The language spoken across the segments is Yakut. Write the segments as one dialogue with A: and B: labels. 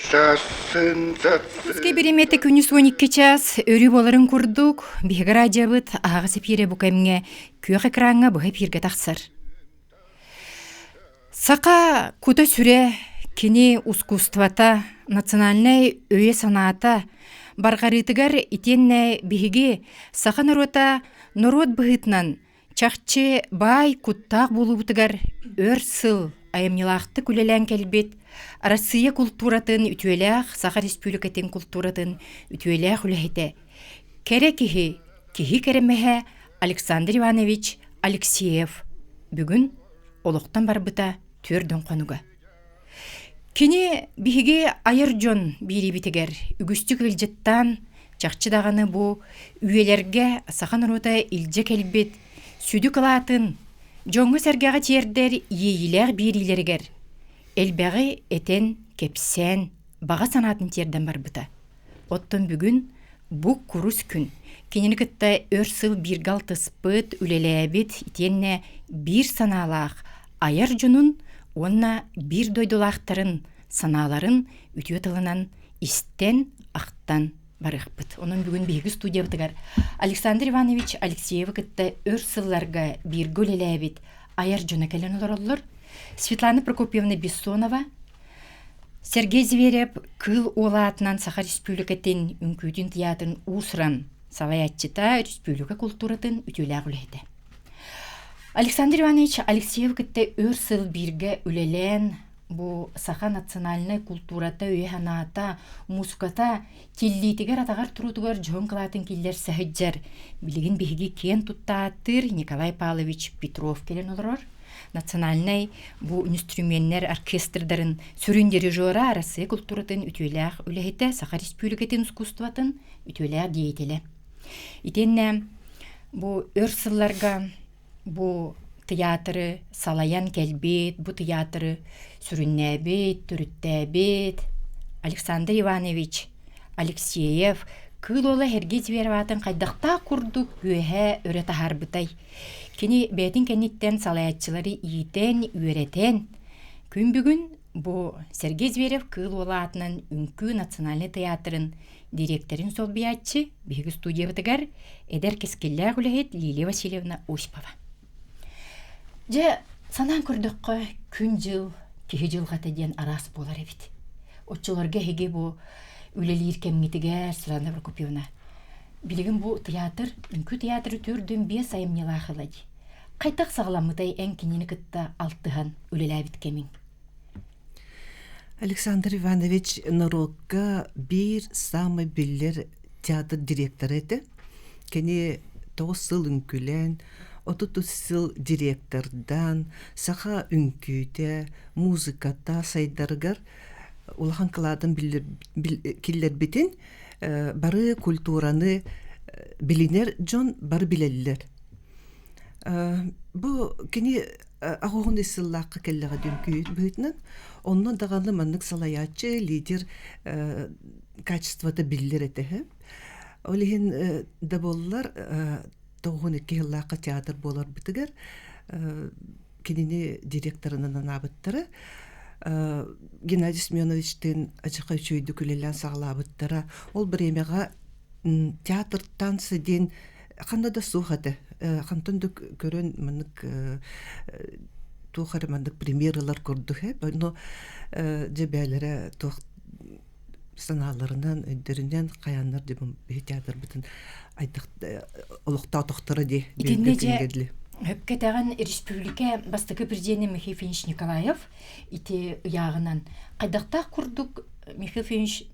A: Сасын
B: Русский бириэмэтэ күнүс 12 час өрүү буоларын курдук, биһиги радиобыт аһаҕас эпиирэ бу кэмҥэ күөх экраҥҥа быһа эпииргэ тахсар. Саха кута-сүрэ, кини ускуствота, национальнай өйө-санаата барҕарыытыгар итиэннэ биһиги саха норуота норуот быһыытынан чахчы баай куттаах буолуубутугар өр сыл айымньылаахтык үлэлээн кэлбит Арассыыйа култууратын үтүөлээх Саха Республикатын култууратын үтүөлээх үлэһитэ, кэрэ киһи, киһи кэрэмэһэ Александр Иванович Алексеев бүгүн олохтон барбыта түөрдүн хонуга. Кини биһиги айар дьон биэриибитигэр үгүстүк ыалдьыттаан, чахчы даҕаны бу үйэлэргэ саха норуота илдьэ кэлбит сүдү кылаатын дьоҥҥо-сэргэҕэ тиэрдэр иэйиилээх биэриилэригэр элбэҕи этэн, кэпсээн, баҕа санаатын тиэрдэн барбыта. Оттон бүгүн бу курус күн кинини кытта өр сыл бииргэ алтыспыт, үлэлээбит итиэннэ биир санаалаах айар дьонун уонна биир дойдулаахтарын санааларын үтүө тылынан истэн, ахтан барыахпыт. Онон бүгүн биһиги студиябытыгар Александр Иванович Алексеевы кытта өр сылларга бииргэ үлэлээбит айар дьоно кэлэн олороллор. Светлана Прокопьевна Бессонова, Сергей Зверев Кыыл Уола аатынан Саха Республикатын үҥкүүтүн тыйаатырын уус-уран салайааччыта, республика култууратын үтүөлээх үлэһитэ. Александр Иванович Алексеев кытта өр сыл бииргэ үлэлээн, бу саха национальнай култуурата, өйө-санаата, муусуката тиллиитигэр атаҕар туруутугар дьоһун кылаатын киллэрсэ сылдьар. Билигин биһиги киэн тутта ааттыыр Николай Павлович Петров кэлэн олорор. Национальнай бу үнүстүрүмүөннэр оркестрдарын сүрүн дирижера, Арассыыйа култууратын үтүөлээх үлэһитэ, Саха Республикатын искусствотын үтүөлээх деятелэ. Итиэннэ бу өр сылларга бу тыйаатыры салайан кэлбит, бу тыйаатыры сүрүннээбит, төрүттээбит Александр Иванович Алексеев Кыыл Уола Сергей Зверев аатын хайдахтаах курдук үөһэ өрө таһаарбытай. Кини бэйэтин кэнниттэн салайааччылары иитэн, үөрэтэн, күн бүгүн бу Сергей Зверев Кыыл Уола аатынан Үҥкүү национальнай тыйаатырын дириэктэрин солбуйааччы, биһиги студиябытыгар эдэр кэскиллээх үлэһит Лилия Васильевна Осипова. Дьэ, санаан көрдөххө, күн-дьыл, киһи дьылҕата диэн араас буолар эбит. Оччолорго эһиги бу үлэлиир кэмҥитигэр, Светлана Прокопьевна, билигин бу театр, үҥкүү театры төрдүн биэс айымньылаах ыла дии. Хайдах саҕаламмытай эн кинини кытта алтыһан үлэлээбит кэмиҥ?
C: Александр Иванович норуокка биир саамай биллэр театр директора этэ. Кини 9 сыл үҥкүүлээн, 33 сыл директордаан, саха үҥкүүтэ, музыката сайдарыгар улахан кылаатын киллэрбитин бары культураны билинэр дьон бары билэллэр. Бу кини аҕыһын үс сыллаахха кэллэҕэ үҥкүү быһыытынан онно даҕаны маннык салайааччы, лидер качествота биллэр этэ. Ол иһин да буоллар 92 сыллаахха театр буоларбытыгар кинини директорынан анаабыттара. Геннадий Семеновичтыын ачака үчүгэйдик үлэлээн саҕалаабыттара. Ол бириэмэҕэ театр танца диэн ханна да суох этэ. Хантан да көрөн маннык туох эрэ маннык премьералар курдук ээ. Но дьэ бээлэрэ туох санааларынан, өйдөрүнэн хайааннар дьэ биһи театрбытын айдах олохтоотохторо дии
B: Итиннэ дьэ өпкэтэҕин республика бастакы президенэ Михаил Ефимович Николаев ити ыйааҕынан хайдахтаах курдук Михаил Ефимович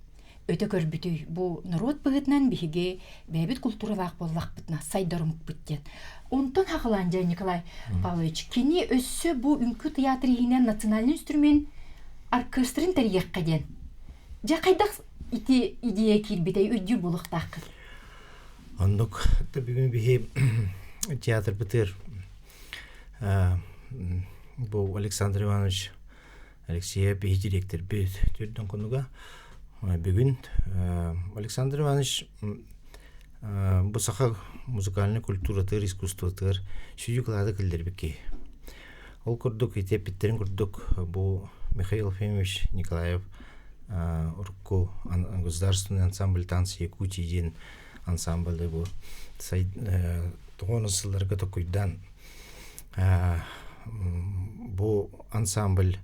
B: өтө көрбүтүй бу норуот быһыытынан биһиги бэйэбит култууралаах буоллахпытына сайдар омукпут диэн. Онтон хаҕылаан дьэ Николай Павлович кини өссө бу үҥкүү тыйаатыр иһинэн национальный инструмент оркестрын тэрийиэххэ диэн. Дьэ хайдах ити идея киирбитэй өйдүүр буолуохтааххын?
D: Оннук бүгүн биһи театрбытыгар бу Александр Иванович Алексеев биһи директорбит түрдөн конуга бүгүн Александр Иванович бу саха музыкальнай культуратыгар искусствотыгар сүдү кылааты киллэрбит киһи. Ол курдук ити эппиттэрин курдук бу Михаил Ефимович Николаев Урукку государственный ансамбль танцы Якутии диэн ансамблы бу тоҕон сылларга токуйдаан бу ансамбль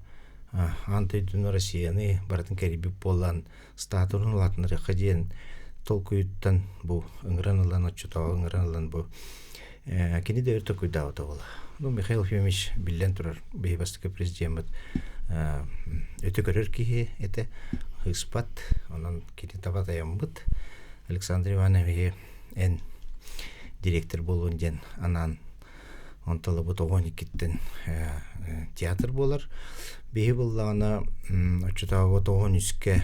D: аан дойдуну Россияны барытын кэрийбит буолан статуһун улаатыннарыахха диэн толкуйуттан бу ыҥыран ылан оччотооҕу ыҥыран ылан бу кини да өр толкуйдаабыта буолла. Ну, Михаил Ефимович биллэн турар биһи бастакы президеммит өтө көрөр киһи этэ ыспат онон кини таба тайаммыт Александр Ивановиһы эн директор буолуон диэн анаан онтолобут оҕон иккиттэн театр буолар. Биһи буллаҕына оччотооҕу тоҕон үскэ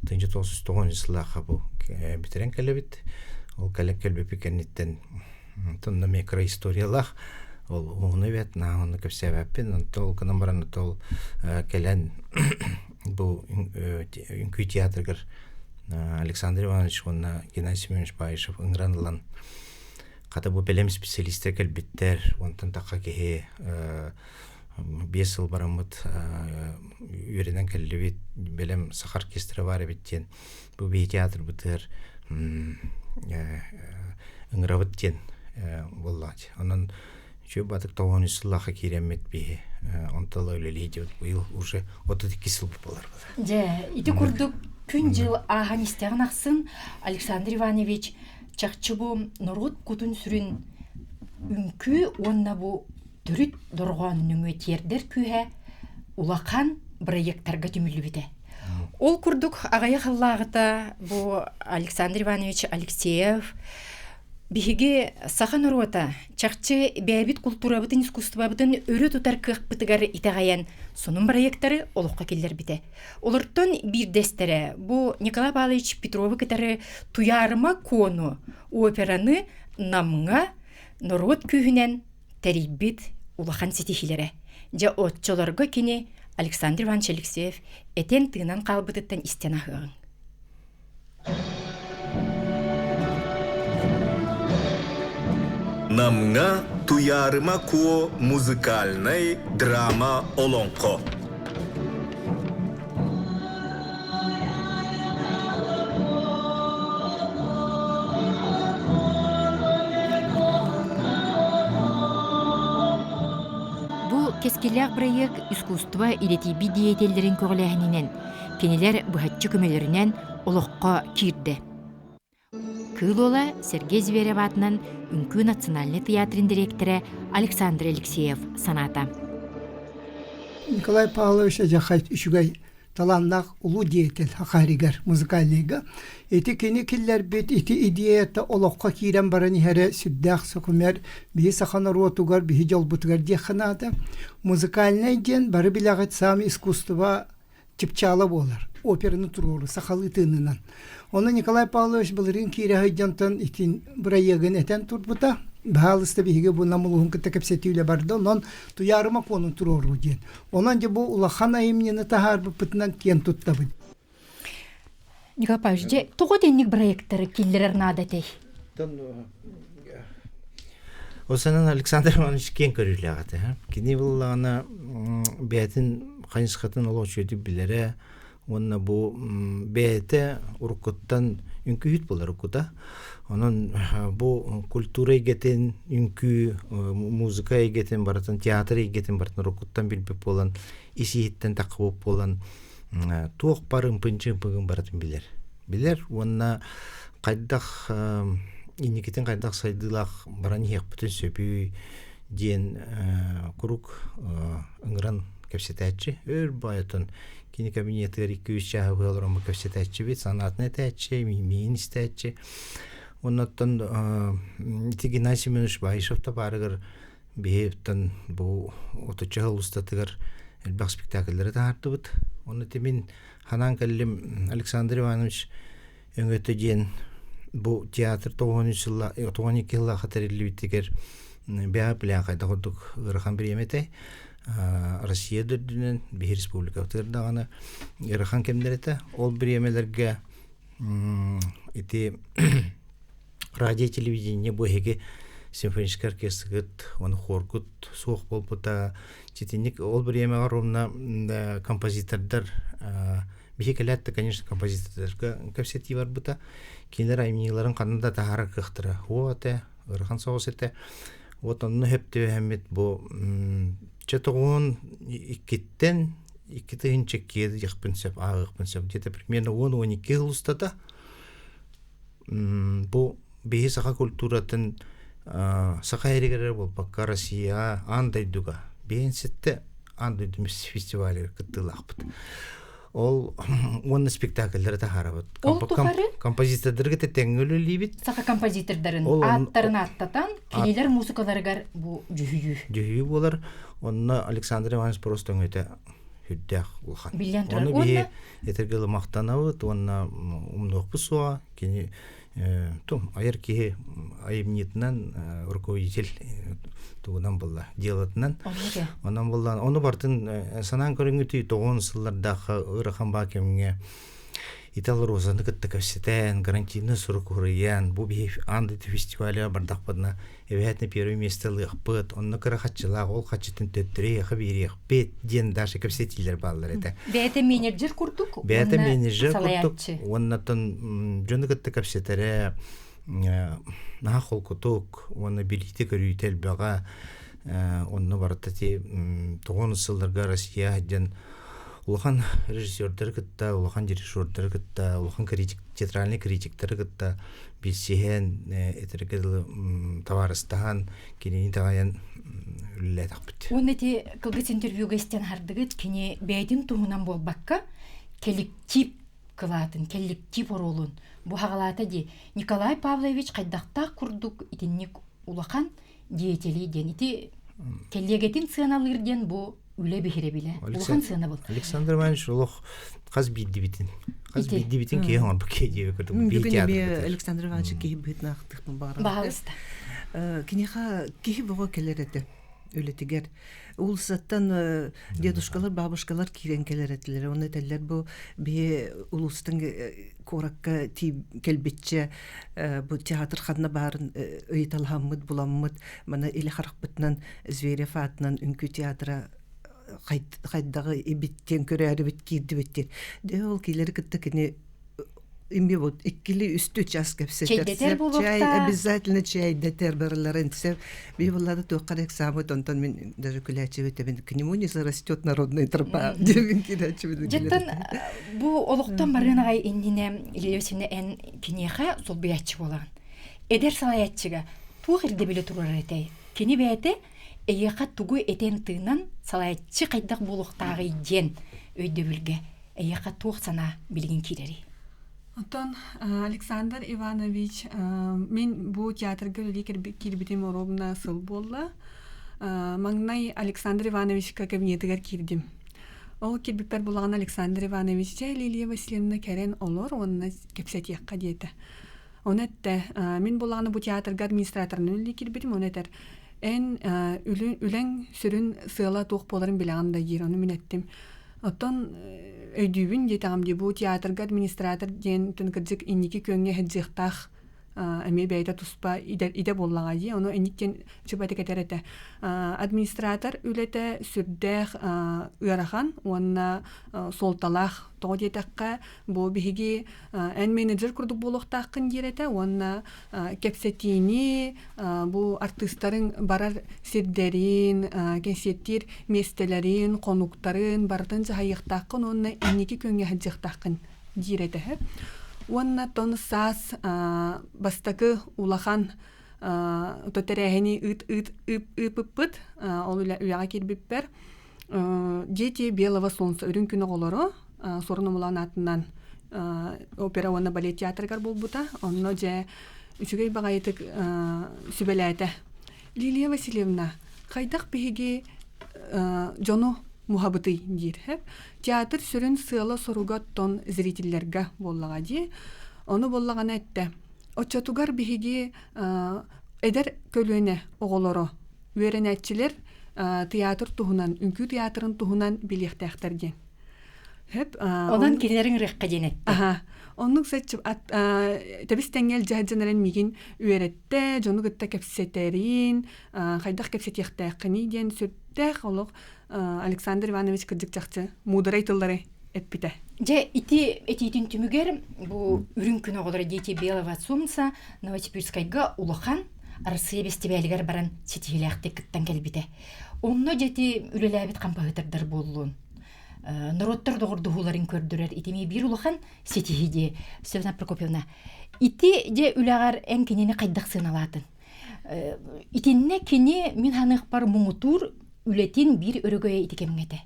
D: тынчы тоҕус тоҕон үс сыллаахха бу бүтэрэн кэлэбит. Ол кэлэн кэлбиппит кэнниттэн онно микроисториялаах ол уһуну эбэт наһаа онно кэпсээбэппин онто ол гынан баран ол кэлэн бу үҥкүү театрыгар Александр Иванович уонна Геннадий Семенович Баишев ыҥыран ылан хата бу бэлэм специалистар кэлбиттэр онтон тахха киһи 5 сыл бараммыт үөрэнэн кэллибит бэлэм саха оркестра баар эбит диэн бу биһи театрбытыгар ыҥырабыт диэн буоллаҕа онон үчүгэй батык тоҕон үс сыллаахха киирэммит биһи онтон үлэлии диэбит быйыл уже 32 сыл буолар
B: Дьэ, ити курдук күн-дьыл ааһан истэҕин ахсын Александр Иванович чахчы бу норуот кутун-сүрүн үҥкүү уонна бу төрүт дорҕоон нөҥүө тиэрдэр күүһэ улахан бырайыактарга түмүллүбүтэ. Ол курдук аҕыйах ыллааҕыта бу Александр Иванович Алексеев биһиги саха норуота чахчы бэйэбит култуурабытын, искусствобытын өрө тутар кыахпытыгар итэҕэйэн сонун бырайыактары олоххо киллэрбитэ. Олортон биирдэстэрэ бу Николай Павлович Петровы кытары Туйаарыма Куону операны Намҥа норуот күүһүнэн тэрийбит улахан ситиһиилэрэ. Дьэ оччолорго кини Александр Иванович Алексеев этэн-тыынан хаалбытыттан истэн аһыаҕыҥ.
A: Намҥа Туйаарыма Куо музыкальнай драма олоҥхо.
B: Бу кэскиллээх бырайыак искусство идэтийбит деятеллэрин көҕүлээһининэн, кинилэр быһаччы көмөлөрүнэн олоххо киирдэ. Кыыл уола Сергей Зверев аатынан Үҥкүү национальнай тыйаатырын дириэктэрэ Александр Алексеев санаата.
E: Николай Павлович дьахай үчүгэй талааннаах улуу деятель хахаригар музыкальныйга. Ити кини киллэрбит ити идеята олоххо киирэн баран иһэрэ сүрдээх сөҕүмэр биһи саха норуотугар, биһи дьолбутугар диэххэ наада. Музыкальнай диэн бары билэҕит саам искусство чыпчаала буолар. Операны туруору сахалыы тыынынан. Онно Николай Павлович былырыын киирэ сылдьантан итин бырайыагын этэн турбута. Баһаалыста биһиги бу Нам улууһун кытта кэпсэтии үлэ барда. Онон Туйаарыма Куонун туруоруу диэн. Онон дьэ бу улахан айымньыны таһаарбыппытынан киэн туттабын.
B: Николай Павлович, дьэ тоҕо итинник проекттары киллэрэр наада этэй?
D: Ол Александр Иванович киэҥ көрүүлээх этэ. Кини буллаҕына бэйэтин хайысхатын олох үчүгэйдик билэрэ уонна бу бэйэтэ уруккуттан үҥкүүһүт буолар уруккута. Онон бу культура эйгэтин, үҥкүү, музыка эйгэтин барытын, театр эйгэтин барытын уруккуттан билбит буолан, ис-иһиттэн таххыбыт буолан туох бар ымпын-чымпыгын барытын билэр. Билэр уонна хайдах инникитин хайдах сайдыылаах баран иһиэхпитин сөбүй диэн куруук ыҥыран кэпсэтээччи. Өр баайытын кини кабинетыгар 2-3 чааһы быһа олороммут кэпсэтээччибит, санаатын этээччи, миин истээччи. Оннуттан ити Геннадий Семенович Баишев табаарыгар биһиттэн бу отучча сыл устатыгар элбэх спектакльлары таһаардыбыт. Онно мин ханаан кэллим Александр Иванович өҥөтө диэн бу театр 93 сылла 92 сыллаахха тэриллибитигэр бэҕэ билээн хайдах курдук ыарахан бириэмэ этэй. Россия үрдүнэн биһи республикабытыгар даҕаны ыарахан кэмнэр этэ. Ол бириэмэлэргэ ити радио телевидение бу эһиги симфоническай оркестргыт уонна хоргут суох буолбута. Ситинник ол бириэмэҕэ ровно композитордар Биһи кэлээт да, конечно, композитордарга кэпсэтии барбыта. Кинилэр айымньыларын ханна да таһаарар кыахтара хуо этэ, ыарахан соҕус этэ. Вот онно хөп түбэһэммит бу чэ тоҕуон иккиттэн 2002 диэхпин сөп, ааҕыахпын сөп. Где-то примерно 10-12 жыл устата бу биһи саха культуратын саха эригэр буолбакка Россия аан дойдуга биэнситтэ аан дойду фестивалыгар кыттыылаахпыт. Ол уонна спектакльлары таһаарабыт.
B: Ол тухары
D: композитордарга тэҥҥэ үлэлиибит.
B: Саха композитордарын ааттарын ааттатан, кинилэр музыкаларыгар бу дьүһүйүү.
D: Дьүһүйүү буолар. Онно Александр Иванович просто өҥөтө үрдээх улахан.
B: Биллэн турар.
D: Оны биһи этэргэ махтанабыт уонна умнуохпут суоҕа. Кини тум айар киһи айымньытынан руководитель тугунан булла делатынан онон булла ону бартын санаан көрүҥүтүй тоҕун сыллардаах ыарахан баа кэмҥэ Итал Розаны кытта кэпсэтэн, гарантийный сурук уруйан, бу биһи аан дойду фестиваля бардахпытына эбэһээтинэ первое место ылыахпыт, онно кыра хаччылаах, ол хаччытын төттөрү эһиэхэ биэриэхпит диэн даже кэпсэтиилэр бааллар этэ.
B: Бэйэтэ менеджер курдук
D: Бэйэтэ менеджер курдук уоннаттан дьону кытта кэпсэтэрэ наһаа холкутук уонна билиитэ-көрүүтэ элбэҕэ онно барыта ти тоҕон сылларга Россия диэн улахан режиссердары кытта, улахан дирижердары кытта, улахан критик, театральный критиктары кытта билсиһэн, этэргэ дылы табаарыстаһан, кинини таҕайан үлэлээтэхпит.
B: Уонна ити кылгас интервьюга истэн хардыгыт кини бэйэтин туһунан буолбакка, коллектив кылаатын, коллектив оруолун бу хаҕалаата дии. Николай Павлович хайдахтаах курдук итинник улахан деятели диэн ити кэллиэгэтин сыаналыыр диэн бу үлэ биһирэбилэ улахан сыанабыл
D: Александр Иванович олох хас биирдибитин хас биирдибитин киһи оҥорбут киһи диэбит курдук
C: бүгүн эмиэ Александр Иванович киһи быһыытынаахтыхпын баҕарабын
B: баһаалыста
C: киниэхэ киһи бөҕө кэлэр этэ үлэтигэр уулуссаттан дедушкалар бабушкалар киирэн кэлэр этилэр онно этэллэр бу биһи улуустан куоракка кэлбиччэ бу театр ханна баарын ыйыталаһаммыт буламмыт мана илэ харахпытынан Зверев аатынан үҥкүү театра хайдаҕы ибиттиэн көрөөрүбүт киирдибит диэн. Дьэ ол киилэри кытта кини имби вот иккили үстүү час кэпсэтэр. Чай обязательно чайдэтэр барыларын сеп. Би буллары туохха экзамен онтон мин даже күлээччибит эбин к нему не зарастет народная тропа диэбин киирээччибит.
B: Жеттен бу олохтон барыан аҕай иннинэ Илья Васильевна эн киниэхэ солбуйааччы буолаҕын. Эдэр салайааччыга туох ирдэбилэ турар этэй? Кини бэйэтэ эйиэхэ тугу этэн-тыынан салайааччы хайдах буолуохтааҕый диэн өйдөбүлгэ эйиэхэ туох санаа билигин киирэрий?
F: Оттон Александр Иванович мин бу театрга үлэлии киирбитим оруобуна сыл буолла. Маҥнай Александр Ивановичка кабинетыгар киирдим. Ол киирбиппэр булаҕын Александр Иванович чэ Лилия Васильевна кэлэн олор уонна кэпсэтиэххэ диэтэ. Ону эттэ, мин булаҕына бу театрга администраторынан үлэлии киирбитим, ону этэр, эн үлэҥ сүрүн сыала туох буоларын билэҕин да диир, ону мин эттим. Оттон өйдүүбүн диэтэҕим дии, бу театрга администратор диэн кырдьык инники күөҥҥэ сылдьыахтаах эмиэ бэйэтэ туспа идэ, идэ буоллаҕа дии. Ону инниктэн чубатык этэр этэ. Администратор үлэтэ сүрдээх ыарахан уонна суолталаах. Тоҕо диэтэххэ, бу биһиги эн менеджер курдук буолуохтааххын диир этэ уонна кэпсэтиини бу артыыстарыҥ барар сирдэрин, кэнсиэртиир миэстэлэрин, хонуктарын барытын дьаһайыахтааххын уонна инники күөҥҥэ сылдьыахтааххын диир этэ. Уонна тон саас бастакы улахан то тэрээһини ыыт ыыт ыыппыппыт ол үлэҕэ киирбиппэр Дети белого солнца үрүҥ күн оҕолоро Суорун Омолоон аатынан опера уонна балет театрыгар буолбута. Онно дьэ үчүгэй баҕайытык сүбэлээтэ. Лилия Васильевна, хайдах биһиги дьону муһабытый диир. Театр сүрүн сыала-соруга оттон зрителлэргэ буоллаҕа дии. Ону буоллаҕына эттэ. Оччотугар биһиги эдэр көлүөнэ оҕолоро үөрэнээччилэр театр туһунан, үҥкүү театрын туһунан билиэхтээхтэр диэн.
B: Хөп, Онон кинилэриҥ ырыахха диэн эттэ.
F: Аха. Оннук тэбис тэҥҥэ илдьэ эрэн миигин үөрэттэ, дьону кытта кэпсэтэрин, хайдах кэпсэтиэхтээххиний диэн сүрдээх олох Александр Иванович кырдьык чахчы муударай тыллары эппитэ.
B: Дьэ, ити этиитин түмүгэр бу үрүҥ күн оҕолоро Дети белого солнца Новосибирскайга улахан Арассыыйа бэстибээлигэр баран ситиһиилээхтик кыттан кэлбитэ. Онно дьэти үлэлээбит хампаһыытардар буоллун. Норуоттар доҕордоһууларын көрдөрөр итими биир улахан ситиһии дии Светлана Прокопьевна. Ити дьэ үлэҕэр эн кинини хайдах сыаналаатын? Итиннэ кини мин ханыахпар муҥутуур үлэтин биир өрөгөйө ити кэмҥэ этэ.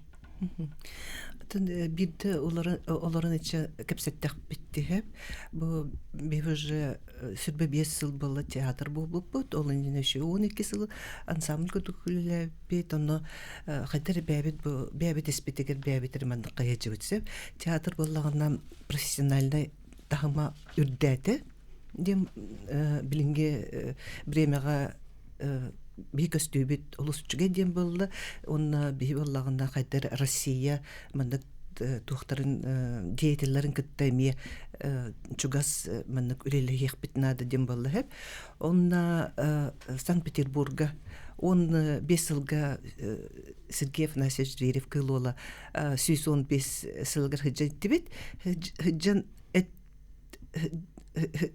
C: Атын биирдэ олорон иччэ кэпсэттэхпит тиһэп. Бу биһи уже сүрбэ биэс сыл буолла театр буолбуппут. Ол иннинэ еще 12 сыл ансамбль курдук үлэлээбиппит. Онно хайда эрэ бэйэбит бу бэйэбит испитигэр бэйэбит эрэ маннык хайыдьыбыт сөп. Театр буоллаҕына профессиональнай таһыма үрдээтэ. Диэн билиҥҥи бириэмэҕэ биһи көстүүбүт олус үчүгэй диэн буолла уонна биһи буоллаҕына хайдар Россия маннык туохтарын деятелларын кытта эмиэ чугас маннык үлэлэһиэхпит наада диэн буолла сөп. Онно Санкт-Петербурга 15 сылга Сергей Афанасьевич Зверев кыыл уола 115 сылыгар сылдьан иттибит. Сылдьан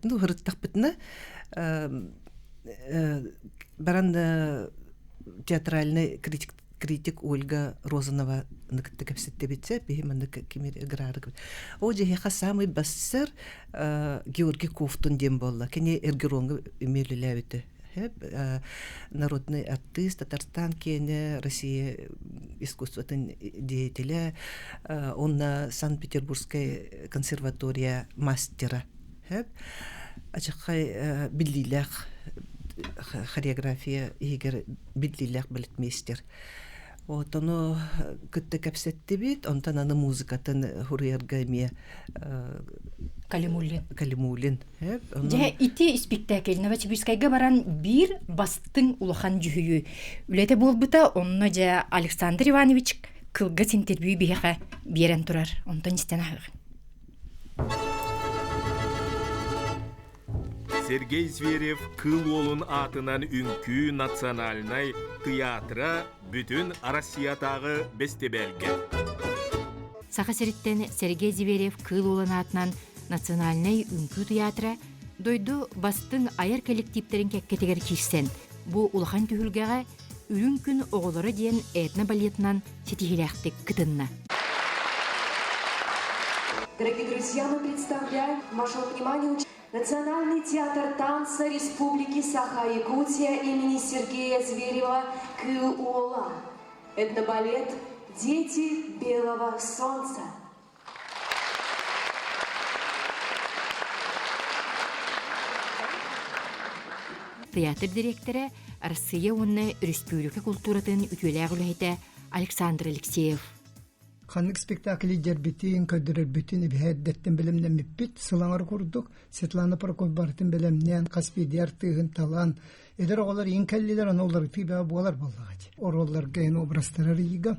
C: ну ырыттахпытына баран театральный критик критик Ольга Розанова кытта кэпсэттибитсэ биһи маннык кимир ыгыраары О дьиһиэхэ самый бассар Георгий Ковтун диэн буолла. Кини Эргероҥҥа эмиэ үлэлээбитэ. Народный артист, Татарстан киэнэ, Россия искусствотын деятеля, онна Санкт-Петербургскай консерватория мастера. Ачаххай биллиилээх хореография иһигэр биллиилээх балетмейстер. Вот ону кытта кэпсэттибит, онтон аны музыкатын хуруйарга эмиэ
B: Калимуллин.
C: Калимуллин.
B: Дьэ, ити спектакль Новосибирскайга баран биир бастыҥ улахан дьүһүйүү үлэтэ буолбута, онно дьэ Александр Иванович кылгас интервью биһиэхэ биэрэн турар. Онтон истэн аһыах.
A: Сергей Зверев Кыыл Уолун аатынан үҥкүү национальнай тыйаатыра бүтүн Россиятааҕы бэстибээлгэ.
B: Саха сириттэн Сергей Зверев Кыыл Уолун аатынан национальнай үҥкүү тыйаатыра дойду бастыҥ айар кэлликтииптэрин кэккэтигэр киирсэн, бу улахан түһүлгэҕэ Үрүҥ күн оҕолоро диэн этно-балетынан ситиһиилээхтик кытынна.
G: Дорогие друзья, мы представляем вашему вниманию Национальный театр танца Республики Саха-Якутия имени Сергея Зверева «Кыыл-Уола». Этнобалет «Дети белого солнца».
B: Театр дириэктэрэ Арассыыйа уонна өрөспүүбүлүкэ култууратын үтүөлээх үлэһитэ Александр Алексеев.
E: Ханнык спектакли дьэрбитин, көрдөрөрбүтүн эбиһэ эрдэттэн бэлэмнэммиппит. Сылаҥар курдук Светлана Прокопьевна барытын бэлэмнээн, хас биирдии артыыһын талан, эдэр оҕолор иин кэллилэр, ону уларытыы бөҕө буолар буоллаҕа дии. Оруолларга ин образтары арыйыыга.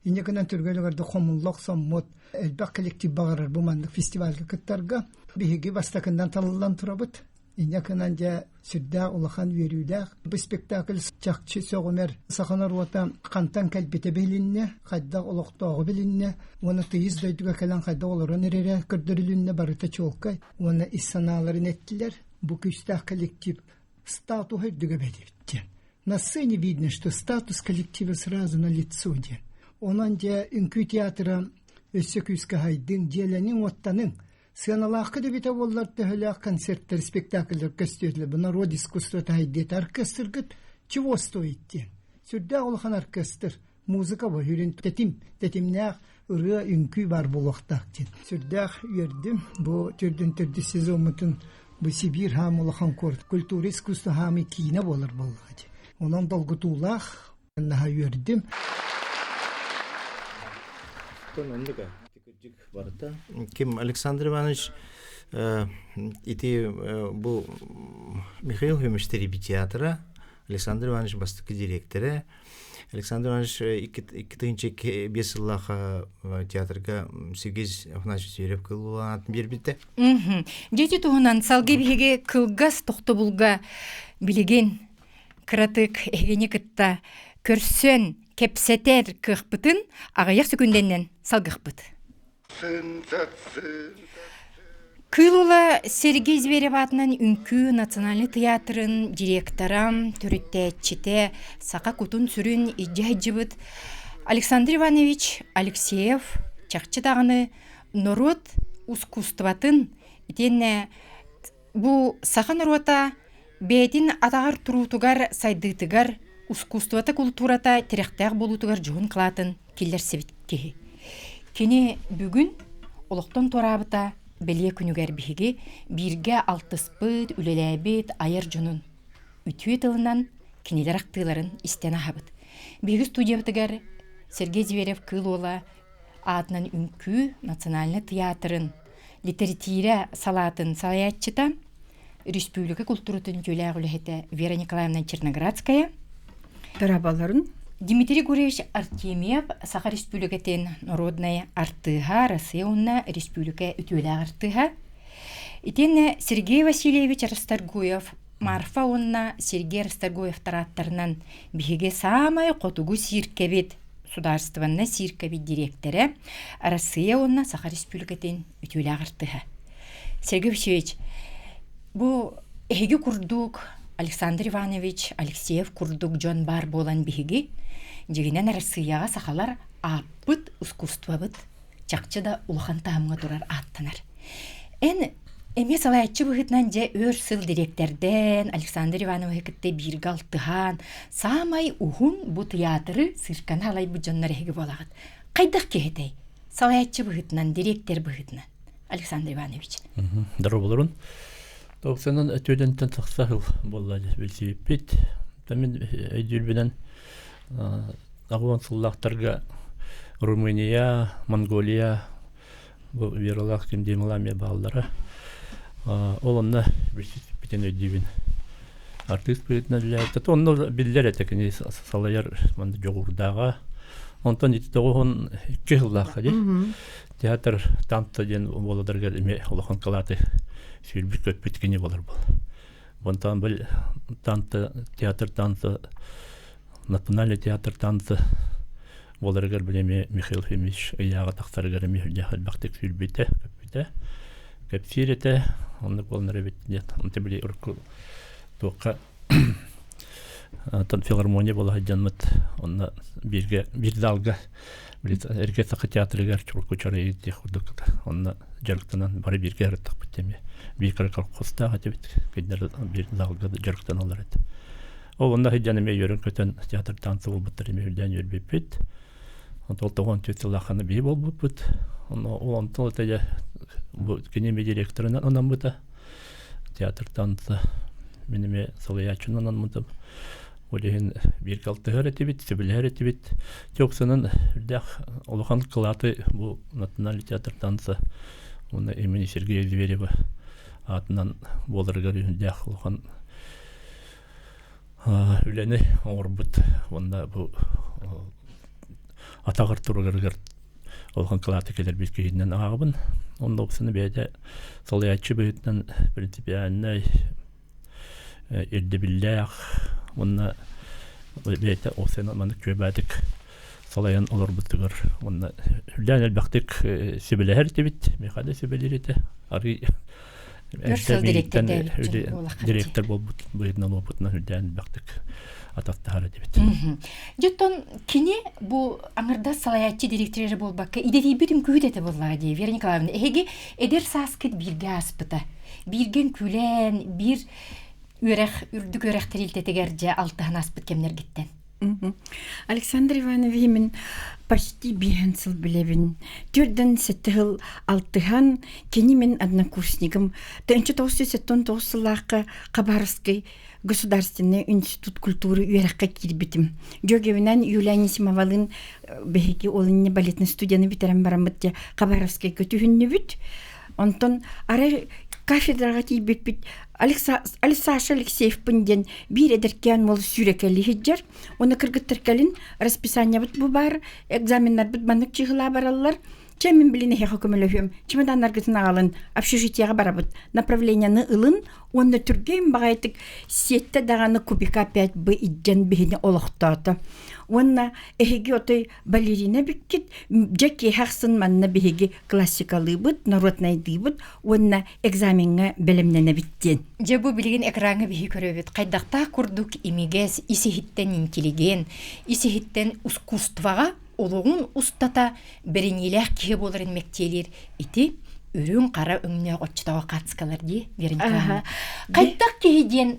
E: Инньэ гынан түргэн хомулла охсоммут, элбэх коллектив баҕарар бу маннык фестивальга кыттарга. Биһиги бастакыннан талыллан турабыт. Инньэ гынан дьэ сүрдээх улахан үөрүүлээх. Бу спектакль чахчы сөҕүмэр саха норуота хантан кэлбитэ билиннэ, хайдах олохтооҕу билиннэ уонна тыйыс дойдуга кэлэн хайдах олорон эрэрэ көрдөрүлүннэ барыта чуолкай уонна ис санааларын эттилэр. Бу күүстээх коллектив статуһа үрдүгэ бэлибиттэ. На сцене видно, что статус коллектива сразу на лицо диэн. Онон дьэ үҥкүү театра өссө күүскэ хайдыҥ, дьиэлэниҥ, уоттаныҥ. Сыаналаахка да эбитэ буоллар төһөлөөх концерттэр, спектакльлэр көстүөтүлэр. Бу народ искусствота хайдыата оркестргыт чего стоит диэн. Сүрдээх улахан оркестр, музыка бу үрүн тэтим, тэтимнээх ырыа, үҥкүү баар буолуохтаах диэн. Сүрдээх үөрдүм. Бу төрдүн төрдүс сезоммутун бу Сибиир хаам улахан куорат культура искусство хаамый киинэ буолар буоллаҕа дии. Онон долгутуулаах наһаа үөрдүм.
D: Барыта. Ким Александр Иванович ити бу Михаил Ефимович театра, Александр Иванович бастакы директора. Александр Иванович 2005 сыллаах театрга Сергей Афанасьевич Зверев кыллаан биэрбитэ.
B: Дети туһунан салгыы биһиги кылгас тохтобулга билигин кыратык эһигини кытта көрсөн кэпсэтэр кыахпытын аҕыйах сөкүндэннэн салгыахпыт. Кыыл уола Сергей Зверев аатынан Үҥкүү национальнай тыйаатырын директора, төрүттээччитэ, саха кутун-сүрүн илдьэ сылдьыбыт Александр Иванович Алексеев чахчы даҕаны норуот ускуустубатын итиэннэ бу саха норуота бэйэтин атаҕар туруутугар, сайдыытыгар, ускуустубата, култуурата тирэхтээх буолуутугар дьоһун кылаатын киллэрсибит киһи. Кини бүгүн олохтон туораабыта бэлиэ күнүгэр биһиги бииргэ алтыспыт, үлэлээбит айар дьонун үтүө тылынан кинилэр ахтыыларын истэн аһабыт. Биһиги студиябытыгар Сергей Зверев-Кыыл Уола аатынан үҥкүү национальнай тыйаатырын литэрэтиирэ салаатын салайааччыта, республика култууратын үтүөлээх үлэһитэ Вера Николаевна Черноградская,
H: Дорабаларын
B: Дмитрий Гурьевич Артемьев Саха Республикатын народнай артыыһа, Россия уонна республика үтүөлээх артыыһа. Итиэннэ Сергей Васильевич Расторгуев Марфа уонна Сергей Расторгуевтар ааттарынан биһиги саамай хотугу сииркэбит судаарыстыбаннай сииркэбит дириэктэрэ, Россия уонна Саха Республикатын үтүөлээх артыыһа. Сергей Васильевич, бу эһиги курдук Александр Иванович Алексеев курдук дьон баар буолан биһиги дьигинэн Россияҕа сахалар ааппыт искусствобыт чахчы да улахан таһымҥа турар ааттанар. Эн эмиэ салайааччы быһыытынан дьэ өр сыл дириэктэрдээн Александр Ивановиһы кытта бииргэ алтыһан саамай уһун бу тыйаатыры цирканы алайбыт дьоннор эһиги буолаҕыт. Хайдах киһитэй? Салайааччы быһыытынан, дириэктэр быһыытынан. Александр Иванович.
I: Доруболорун. Тоқсанан өтүөдэнтэн тахса сыл буолла билсибиппит. Мин өйдүүрбүнэн аҕуон сыллаахтарга Румыния, Монголия бу Вералаах Кимдиимала эмиэ бааллара. Ол онно билсибитин өйдүүбүн. Артыыс быһыытынан үлэлээбит. Онно биллэр этэ кини салайар манна дьоҕурдааҕа. Онтон ити 92 сыллаахха дии. Театр Танта диэн буоларыгар эмиэ улахан кылааты сүүрбүт-көппүт кини буолар буол. Онтон бил Танта театр Танта национальный театр Танта буоларыгар били эмиэ Михаил Ефимович ыйааҕа тахсарыгар эмиэ сүрдээх элбэхтик сүүрбүтэ, көппүтэ. Кэпсиир этэ, оннук буоланар эбит диэн. Онто били урукку туохха Оттон филармония буола сылдьаммыт онно бииргэ биир залга эргэ саха театрыгар чурку чарайы диэх курдук онно дьарыктанан бары бииргэ ырыттахпыт эмиэ биир кыра колхозтаах этибит кинилэр биир залга дьарыктаналлар этэ ол онно сылдьан эмиэ үөрэн-көтөн театрдаан сылбыттар эмиэ үрдээн үөрбүппүт онтон 94 сыллаахханы биһи буолбуппут онно ол онтон этэ бу кини эмиэ директорынан анаммыта театртан мин эмиэ салайааччынан анаммытым. Ол иһин бииргэ алтыһар этибит, сөбүлэһэр этибит. Тёксанан үрдээх улахан кылааты бу национальный театр танца уонна имени Сергея Зверева аатынан буоларыгар үрдээх улахан үлэни оҥорбут уонна бу атаҕар турарыгар улахан кылааты кэлэрбит киһинэн ааҕабын. Онно опсаны бэйэтэ салайааччы быһыытынан принципиальнай ирдэбиллээх уонна бэйэтэ опсаны маннык күөбээтик салайан олорбутугар уонна сүрдээн элбэхтик сүбэлэһэр этибит. Миэхэ да сүбэлиир этэ. Арый директор буолбут быһыытынан уопутунан үрдээн элбэхтик атастаһар этибит.
B: Дьоттон кини бу аҥардас салайааччы директор эрэ буолбакка идэтийбит үҥкүүһүт этэ буоллаҕа дии Вера Николаевна. Эһиги эдэр сааскыт бииргэ ааспыта. Бииргэ үҥкүүлээн, биир үөрэх, үрдүк үөрэх тэрилтэтигэр дьэ алтыһан ааспыт кэмнэргиттэн.
H: Александр Иванович мин почти биэһэн сыл билэбин. Төрдөн сэттэ сыл алтыһан, кини мин однокурсникым. 1979 сыллаахха Хабаровскай государственный институт культуры үөрэххэ киирбитим. Дьүөгэбинэн Юлия Анисимовалыын биһиги ол инньэ балетный студияны бүтэрэн бараммыт дьэ Хабаровскайга түһүннүбүт. Онтон арай кафедраҕа тиийбиппит Алексаша Алексеевпын диэн биир эдэркээн уол сүүрэкэлии сылдьар. Уонна кыргыттар кэлин расписаниебыт бу баар, экзаменнарбыт маннык чыһылаа бараллар. Чэ мин билин эһиэхэ көмөлөһүөм, чемоданнаргытын аҕалын, общежитиеҕа барабыт, направлениены ылын уонна түргэн баҕайытык сиэттэ даҕаны кубика опять бы иддьэн биһини олохтоото. Уонна эһиги отой балерина бүккит, дьэ киэһэ ахсын манна биһиги классикалыыбыт, народнайдыыбыт уонна экзамеҥҥа бэлэмнэнэбит диэн.
B: Дьэ бу билигин экраҥҥа биһи көрөбүт хайдахтаах курдук имигэс, ис-иһиттэн интеллигент, ис-иһиттэн искусствоҕа олоҕун устата бэриниилээх киһи буоларын мэктиэлиир ити үрүҥ хара өҥнөөх оччотооҕу хаацкалар дии Вероника Хайдах киһи диэн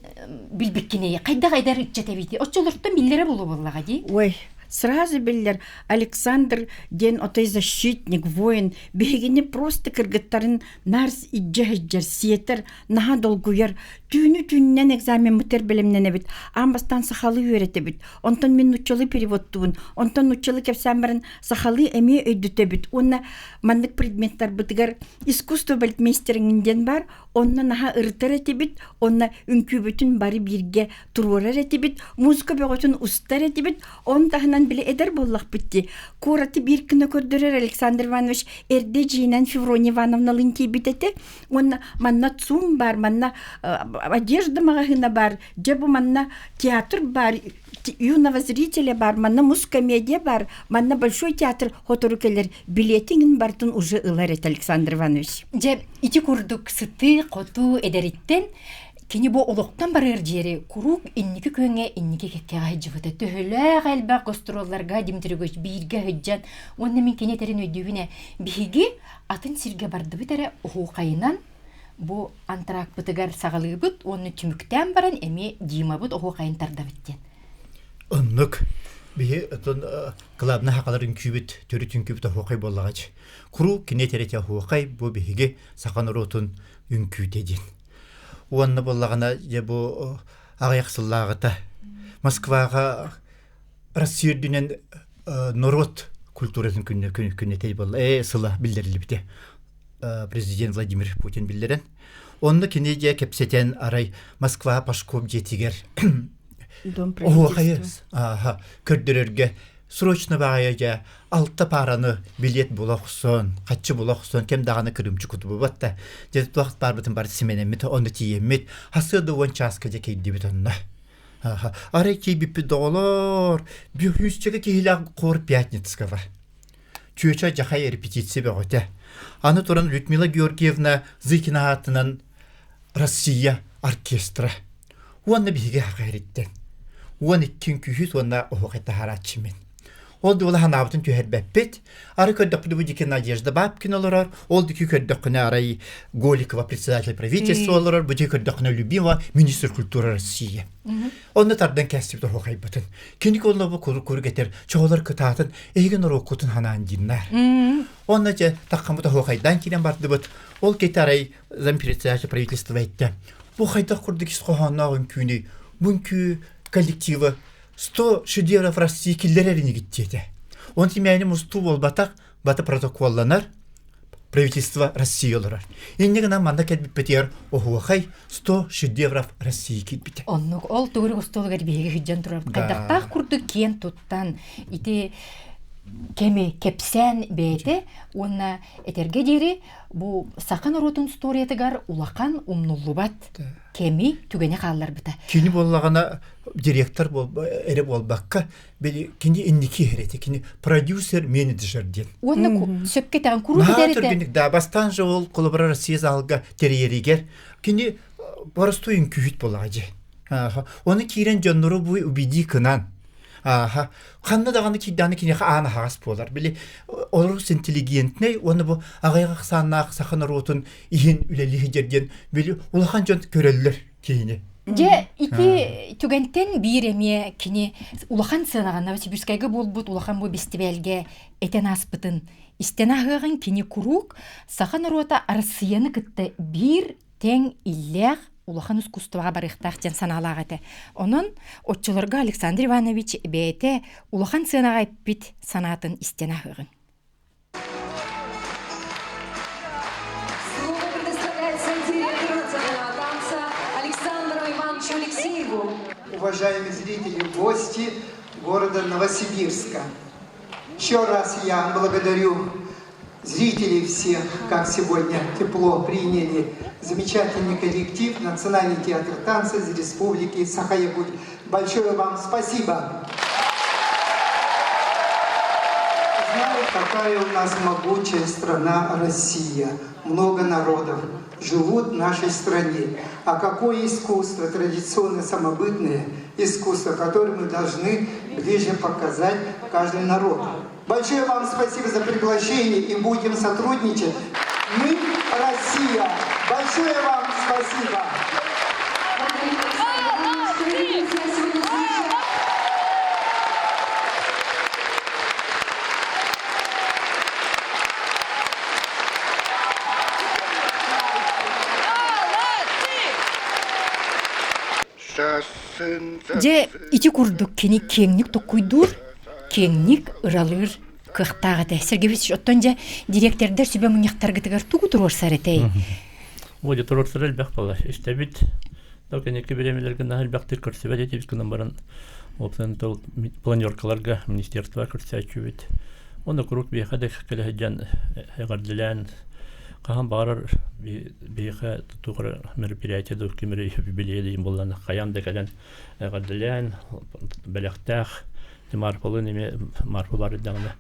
B: билбиккиний хайдах эдэр ыччат эбити оччолортон биллэрэ буолуо буоллаҕа дии
H: Ой, сразу биллэр Александр диэн отой защитник, воин биһигини просто кыргыттарын наар илдьэ сылдьар, сиэтэр, наһаа долгуйар. Түүнү түүнүнэн экзамеммытыгар бэлэмнэнэбит. Аан бастаан сахалыы үөрэтэбит. Онтон мин нууччалыы переводтуубун. Онтон нууччалыы кэпсээн баран сахалыы эмиэ өйдөтөбүт. Уонна маннык предметтарбытыгар искусство балетмейстериҥин диэн баар. Онно наһаа ырытар этибит. Онно үҥкүүбүтүн бары бииргэ туруорар этибит. Музыка бөҕөтүн устар этибит. Он таһынан били эдэр буоллахпыт дии. Куораты биир гына көрдөрөр Александр Иванович эрдэ дьиинэн Феврония Ивановналыын тиийбит этэ. Уонна манна ЦУМ бар, манна одежда маҕаһыына бар, дьэ бу манна театр бар, юного зрителя бар, манна муз-комедия бар, манна большой театр хотору кэлэр билетиҥин бартын уже ылар этэ Александр Иванович.
B: Дьэ, ити курдук сытыы-хотуу эдэриттэн Кини бу олохтон барыар диэри куруук инники күөҥҥэ инники кэккэҕэ сылдьыбыта. Төһөлөөх элбэх гастролларга Дмитрий бииргэ сылдьан уонна мин кини этэрин өйдүүбүн ээ, биһиги атын сиргэ бардыбыт эрэ оһуохайынан бу антракпытыгар саҕалыыбыт уонна түмүктээн баран эмиэ Димабыт оһуохайын тардабыт диэн.
J: Оннук. Биһи отон кылаабына хакалар үҥкүүбүт, төрүт үҥкүүбүт оһуохай буоллаҕач. Куруук кини этэрэтэ оһуохай бу биһиги саха норуотун үҥкүүтэ диэн. Уонна буоллаҕына дьэ бу аҕыйах сыллааҕыта Москваҕа Россия үрдүнэн норуот культуратын күнэ күнэтэй буолла сыла биллэриллибитэ президент Владимир Путин биллэрэн онно кини дьэ кэпсэтэн арай Москва Пашков дьиэтигэр оһуохайы көрдөрөргө Срочно баҕайы дьэ алта паараны билиэт була охсон, хаччы була охсон, кэм даҕаны кырыымчык кутубубат да. Дьэ туох баарбытын бары симэнэммит, онно тиийэммит, хасыа да уон чааска дьэ киирдибит онно. Арай киирбиппит доҕолоор, бүһүүсчэкэ киһилээх хор Пятницкого. Чүөчэ дьахай репетиция бөҕөтө. Аны туран Людмила Георгиевна Зыкина аатынан Россия оркестра. Уонна биһиги хахариттен. 12 үҥкүүһүт уонна оһуохай таһаарааччы мин. Ол дуола ханаабытын түһэрбэппит. Ары көрдөхпүнэ бу дики Надежда Бабкина олорор, ол дики көрдөххүнэ арай Голикова председатель правительства олорор, бу дики көрдөххүнэ Любимова министр культуры России. Онно тардан кэстибит оһуохайбытын. Кини коллобу курук этер, чоҕолор кытаатын, эһиги норуоккутун ханаан дииннар. Онно дьэ таххаммыт оһуохайдаан киирэн бардыбыт. Ол кити арай зампредседатель правительства эттэ. Бу хайдах курдук ис хоһоонноох үҥкүүнүй? Бу үҥкүү коллектива 100 шедевров России киллэрэр инигит диэтэ. Он тимээни мустуу буолбатах, бата протоколланар, правительство России олорор. Инньэ гынан манна кэлбиппитигэр оһуохай 100 шедевров России киирбитэ.
B: Оннук ол төгүрүк остуолугар биһиги сылдьан турар. Хайдахтаах курдук киэн туттан ити кэми кэпсээн бэйэтэ уонна этэргэ диэри бу саха норуотун историятыгар улахан умнуллубат кэми түгэни хаалларбыта.
J: Кини буоллаҕына директор эрэ буолбакка били кини инники иһэр кини продюсер менеджер диэн.
B: Уонна сөпкө этэҕин куруук этэр
J: түргэнник да бастаан же ол холобура Россия залга терьеригэр кини боростуой үҥкүүһүт буолаҕа дьэ. Оны киирэн дьоннору бу убедии кынан Ааха. Ханна даҕаны киирдэҕинэ киниэхэ аан аһаҕас буолар. Били олорус интеллигентнэй уонна бу аҕыйах ахсааннаах саха норуотун иһин үлэлии сылдьар диэн били улахан дьон көрөллөр киһини.
B: Дьэ, ити түгэнтэн биир эмиэ кини улахан сыанаҕа Новосибирскайга буолбут улахан бу бэстибээлгэ этэн ааспытын истэн ааһыаҕыҥ кини куруук саха норуота Арассыыйаны кытта биир тэҥ иллээх улахан искусствоҕа барыахтаах диэн санаалаах этэ. Онон оччолорго Александр Иванович бэйэтэ улахан сыанаҕа эппит санаатын истэн аһыаҕыҥ.
G: Слово предоставляется директору национального танца Александру Ивановичу Алексееву.
K: Уважаемые зрители, гости города Новосибирска. Еще раз я благодарю зрителей всех, как сегодня тепло приняли замечательный коллектив Национальный театр танца из Республики Саха-Якутия. Большое вам спасибо! Знаю, какая у нас могучая страна Россия. Много народов живут в нашей стране. А какое искусство, традиционно самобытное искусство, которое мы должны ближе показать каждому народу. Большое вам спасибо за приглашение и будем сотрудничать. Мы Россия. Большое вам спасибо.
B: Дьэ, ити курдук кини киэҥник токкуйдуур, киэҥник ыралыыр кыахтаах этэ. Сергеевич, оттон дьэ, дириэктэрдэр сүбэ мунньахтаргытыгар тугу туруорсар этэй?
I: Ой, туруорсар элбэх буолар. Истэбит. Кэнники бириэмэлэргэ наһаа элбэхтик көрсүбэт этибит гынан баран уопсайынан тыл планеркаларга министерство көрсөөччүбүт. Онно куруук биһиэхэ да кэлэ сылдьан эҕэрдэлээн хаһан баҕарар биһиэхэ туох эрэ мероприятие да ким эрэ юбилейа диэн буоллаҕына хайаан да кэлэн эҕэрдэлээн бэлэхтээх Марфалыын эмиэ Марфа баар эрдэҕинэ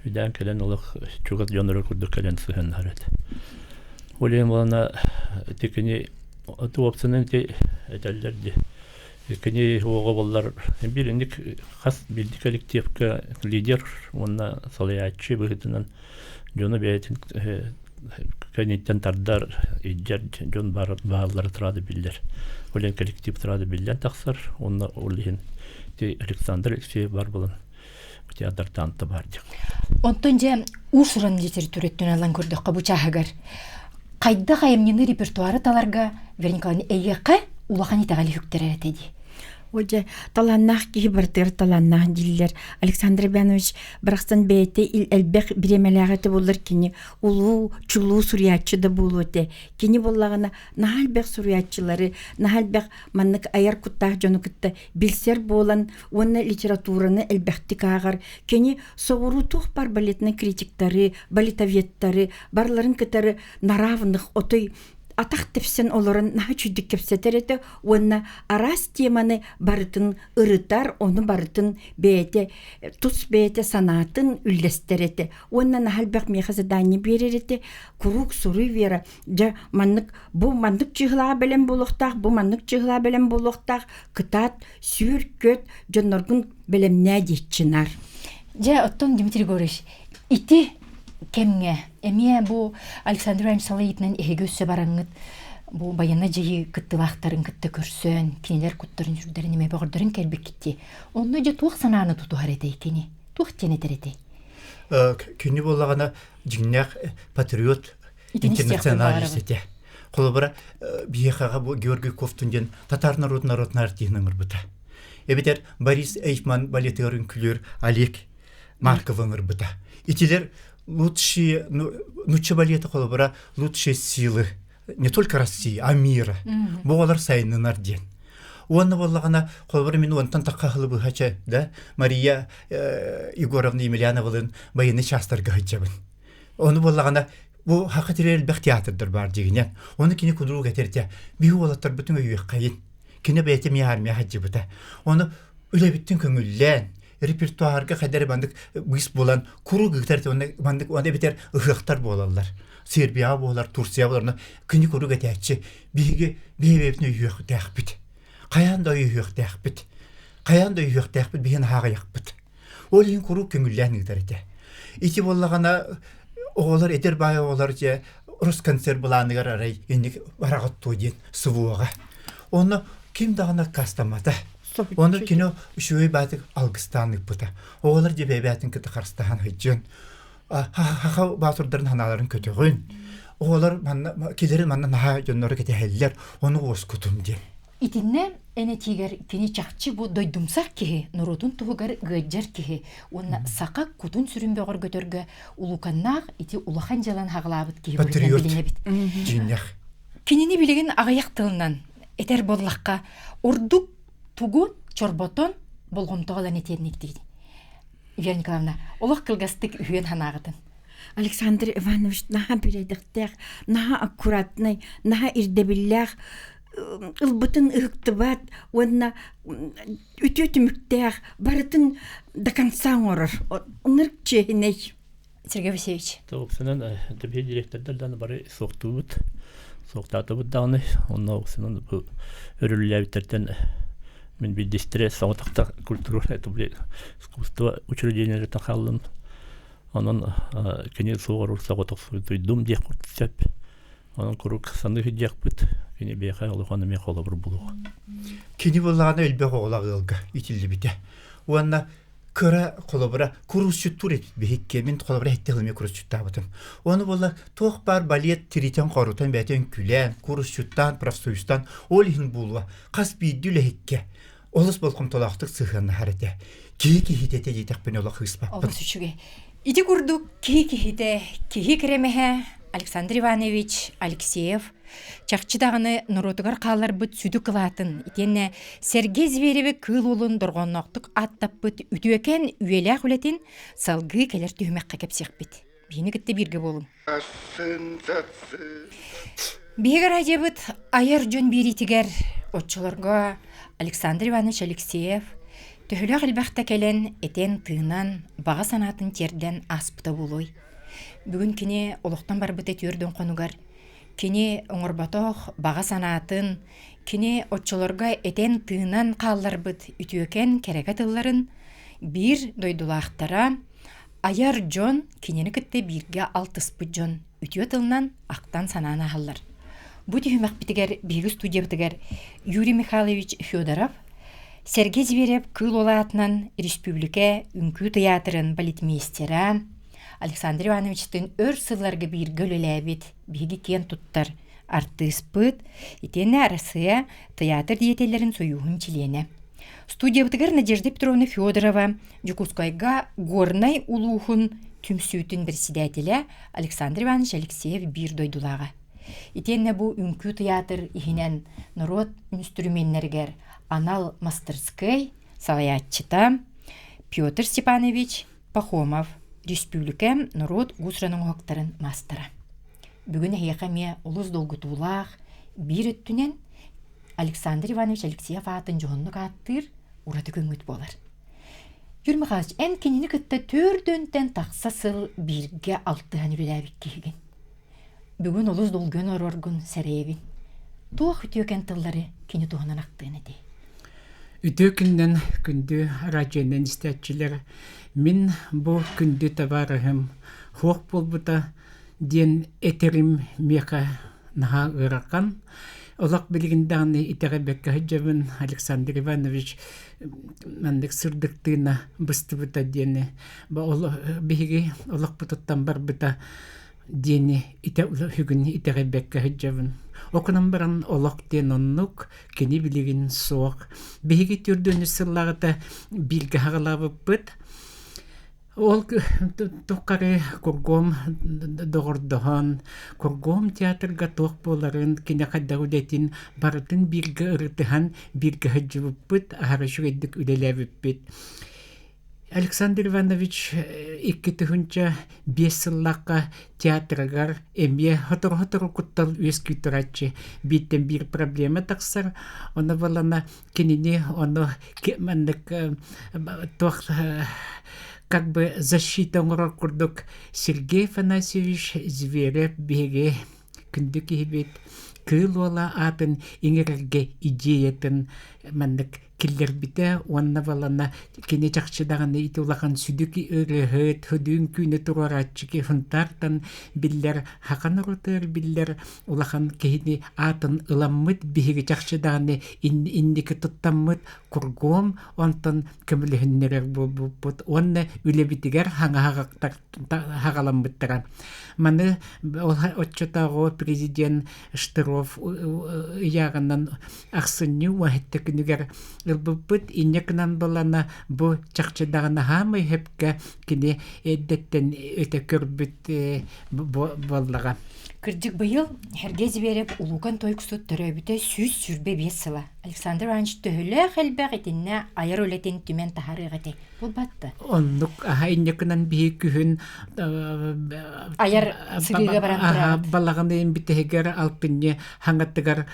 I: үдээн кэлэн олох чугас дьонноро курдук кэлэн сыһыаннаһар этэ. Ол иһин буолана ити кини уопсанан ити этэллэр дии Кини уоҕа буоллар биир инник хас биирдии коллективка лидер уонна салайааччы быһыытынан дьону бэйэтин кэнниттэн тардар, илдьэр дьон бааллара сразу биллэр. Ол иһин коллектив сразу биллэн тахсар уонна ол иһин ити Александр Алексеев бар буолан театртан баар диэх.
B: Онтон дьэ уус-уран литература ылан көрдөххө бу чааһыгар хайдах айымньыны репертуары таларга Вероника эйиэхэ улахан итэҕэли үктэрэр этэ дии.
H: О дьэ, талааннаах киһи барытыгар талааннаах дииллэр. Александр Иванович барахсан бэйэтэ элбэх бириэмэлээх этэ буоллар кини улуу, чулуу суруйааччы да буолуо этэ. Кини буоллаҕына наһаа элбэх суруйааччылары, наһаа элбэх маннык айар куттаах дьону кытта билсэр буолан уонна литератураны элбэхтик ааҕар. Кини соҕуруу туох бар балетнай критиктары, балетоведтары барыларын кытары на равных отой атах тэпсэн олорон наһаа үчүгдүк кэпсэтэр этэ уонна араас теманы барытын ырытар, ону барытын бэйэтэ тус бэйэтэ санаатын үллэстэр этэ уонна наһаа элбэх миэхэ задание биэрэр этэ куруук суруй Вера дьэ маннык бу маннык чыһылаа бэлэм буолуохтаах бу маннык чыһылаа бэлэм буолуохтаах кытаат сүүр-көт дьонноргун бэлэмнээ диэччинар
B: Дьэ, оттон Дмитрий Егорович, ити кэмҥэ эмиэ бу Александр Иванович салайыытынан эһиги өссө бараҥҥыт бу байыаннай дьайыы кыттыылаахтарын кытта көрсөн, кинилэр куттарын сүрдэрин эмиэ бөҕөрдөрүн кэлбиккит дии. Онно дьэ туох санааны тутуһар этэй кини? Туох диэн этэр этэй?
J: Күнү буоллаҕына дьиҥнээх патриот интернационалист этэ. Холобура, биһиэхэҕэ бу Георгий Ковтун диэн татар норуотун народный артиһын ыҥырбыта. Эбэтэр Борис Эйфман балетыгар үҥкүлүүр Олег Марков ыҥырбыта. Итилэр лучшие, ну, нучча балета холобура лучшие силы не только России, а мира. Бу оҕолор сайыннынар диэн. Уонна буоллаҕына, холобура мин уонтан тахха хылыбыһача, да, Мария Егоровна Емельяновалыын байыаннай чаастарга сылдьабын. Ону буоллаҕына, бу хаха тирэр элбэх театрдар баар дьигинэн. Ону кини кудрук этэрдэ, биһи уолаттарбытын өйүөххэйин. Кини бэйэтэ эмиэ армия сылдьыбыта. Ону үлэбиттин көҥүллээн, репертуарга хайдары маннык быыс буолан куруук ыытар маннык уонна эбэтэр ыһыахтар буолаллар. Сербияҕа буолар, Турция буолар, кини куруук этээччи биһиги биһиэбитин өйүөхтээхпит. Хайаан да өйүөхтээхпит. Хайаан да өйүөхтээхпит биһин ааҕыйахпыт. Ол иһин куруук көҥүллээн ыытар этэ. Ити буоллаҕына оҕолор эдэр баай оҕолор дьэ Росконцерт былааныгар арай инник бараҕыт диэн субуоҕа. Онно ким даҕаны аккаастаммата. Онно кино үчүгэй баатык алгыстаан ыыппыта. Оҕолор дьэ бэйбээтин кытта харыстаһан сылдьын. Хаха баатырдарын ханааларын көтөҕүн. Оҕолор манна килэрин манна наһаа дьоннору кэтэһэллэр. Ону уоскутун диэн.
B: Итиннэ эн этиигэр кини чахчы бу дойдумсах киһи, норуотун туһугар ыалдьар киһи уонна саха кутун-сүрүн бөҕөргөтөргө улууканнаах ити улахан дьыаланы хаҕылаабыт киһи быһыытынан билинэбит.
J: Дьиҥнэх.
B: Кинини билигин аҕыйах тылынан этэр буоллахха, ордук тугу чорботон болҕомтоҕо ылан этиэнник диир. Вера Николаевна, олох кылгастык үһүөн санааҕытын.
H: Александр Иванович наһаа бэрэдэхтээх, наһаа аккуратнай, наһаа ирдэбиллээх ылбытын ыһыктыбат уонна үтүө түмүктээх барытын до конца оҥорор. Ынырык чиэһинэй.
B: Сергей Васильевич.
I: Топсунан төбө директордардан бары суохтуубут. Суохтаатыбыт даҕаны. Онно уксунан бу өрүллээбиттэртэн мин биирдэстэрэ соҕотохто культура искусство учреждениелэртэн хааллым. Онон кини суоҕар соҕотохсуйдум диэх курдук сөп. Онон куруук саныы сылдьыахпыт. Кини биэхэ улахан эмиэ холобур булуох.
J: Кини буллаҕына элбэх оҕолоох ыалга итиллибитэ. Уонна кыра холобура курусчуттуур эбит биһикки мин холобура эттэ эмиэ курусчуттаабытым. Ону буолла туох баар балет тиритэн-хорутан бэйэтин күлээн, курусчуттаан, профсоюзтаан ол иһин буолуо хас биирдии үлэһиккэ олус болҕомтолоохтук сыһыаннаһар этэ. Киһи киһитэ этэ диэтэхпинэ олох ыыспаппын.
B: Олус үчүгэй. Ити курдук киһи киһитэ, киһи кэрэмэһэ Александр Иванович Алексеев чахчы даҕаны норуотугар хаалларбыт сүдү кылаатын итиэннэ Сергей Звереви Кыыл Уолун дорҕоонноохтук ааттаппыт үтүөкэн үйэлээх үлэтин салгыы кэлэр түһүмэххэ кэпсиэхпит. Биһини кытта бииргэ буолуҥ. Биһиги радиобыт айар дьон биэриитигэр оччолорго Александр Иванович Алексеев төһөлөөх элбэхтэ кэлэн этэн-тыынан, баҕа санаатын тиэрдэн ааспыта буолуой? Бүгүн кини олохтон барбыта түөрдүн хонугар кини оҥорботох баҕа санаатын, кини оччолорго этэн-тыынан хаалларбыт үтүөкэн кэрэкэ тылларын биир дойдулаахтара Айар дьон кинини кытта бииргэ алтыспыт дьон үтүө тылынан ахтан-санаан ааһаллар. Бу түһүмэхпитигэр биһиги студиябытыгар Юрий Михайлович Федоров, Сергей Зверев Кыыл Уола аатынан республика үҥкүү тыйаатырын балетмейстера Александр Ивановичтыын өр сылларга бииргэ үлэлээбит биһиги киэн туттар артыыспыт, итиэннэ Арассыыйа тыйаатыр деятеллэрин сойууһун чилиэнэ. Студиябытыгар Надежда Петровна Федорова Дьокуускайга Горнай улууһун түмсүүтүн председателэ Александр Иванович Алексеев биир дойдулааҕа. Итиэннэ бу үҥкүү тыйаатыр иһинэн норуот үнүстүрүмүөннэригэр анал мастерскай салайааччыта Петр Степанович Пахомов, республика норуот уус-уран оҥоһуктарын маастара. Бүгүн эһиэхэ эмиэ олус долгутуулаах биир өттүнэн Александр Иванович Алексеев аатын дьоһуннук ааттыыр ураты күҥҥүт буолар. Юрий Михайлович, эн кинини кытта төрдөнтөн тахса сыл бииргэ алтыһан үлэлээбит киһигин. Бүгүн олус долгуйан ороргун сэрэйэбин. Туох үтүөкэн тыллары кини туһунан ахтыан этэй?
L: Үтүө күннэн күндү радионан истээччилэр, мин бу күндү табаарыһым хуох буолбута диэн этэрим миэхэ наһаа ыарахан. Олох билигин даҕаны итэҕэйбэккэ сылдьабын Александр Иванович маннык сырдык тыына быстыбыта диэни биһиги олохпутуттан барбыта диэни бүгүн итэҕэйбэккэ сылдьабын. Окунан баран олох диэн оннук, кини билигин суох. Биһиги түрдүнү сыллааҕыта бииргэ хаҕалаабыппыт. Ол тухары кургуом доҕордоһон, кургуом театрга туох буоларын, кини хайдах үлэтин барытын бииргэ ырытыһан, бииргэ сылдьыбыппыт, аһара үчүгэйдик үлэлээбиппит. Александр Иванович 2005 сыллаахха театрыгар эмиэ сотору-сотору куттал үөскүү турааччы. Бииртэн биир проблема тахсар. Ону балана кинини ону маннык туох как бы защита оҥорор курдук Сергей Афанасьевич Зверев биһиги күндү киһибит Кыыл Уола аатын иҥэрэргэ идеятын маннык киллэрбитэ уонна балана кини чахчы даҕаны ити улахан сүдү ырыаһыт, хөдүүн күүнэ туруорааччы Хунтаартан биллэр, хахан норуотугар биллэр улахан киһини аатын ыламмыт биһиги чахчы даҕаны инники туттаммыт кургуом онтон көмөлөһүннэрэр буолбуппут уонна үлэбитигэр хаҕаламмыттара. Маны оччотооҕу президент Штыров ыйааҕынан ахсынньы уоһэтте күнүгэр ылбыппыт инньэ гынан балана бу чахчы даҕаны хаамай хөпкө кини эрдэттэн өтө көрбүт буоллаҕа.
B: Кырдьык быйыл Сергей Зверев улуукан тойуксут төрөөбүтэ 125 сыла. Александр Иванович төһөлөөх элбэх итиннэ айар үлэтин түмэн таһаарыах этэ. Булбатта.
L: Оннук аха инньэкинэн биһи күһүн
B: айар сырыыга баран турабыт.
L: Балаҕан бүтэһигэр алтынньы хаҥатыгар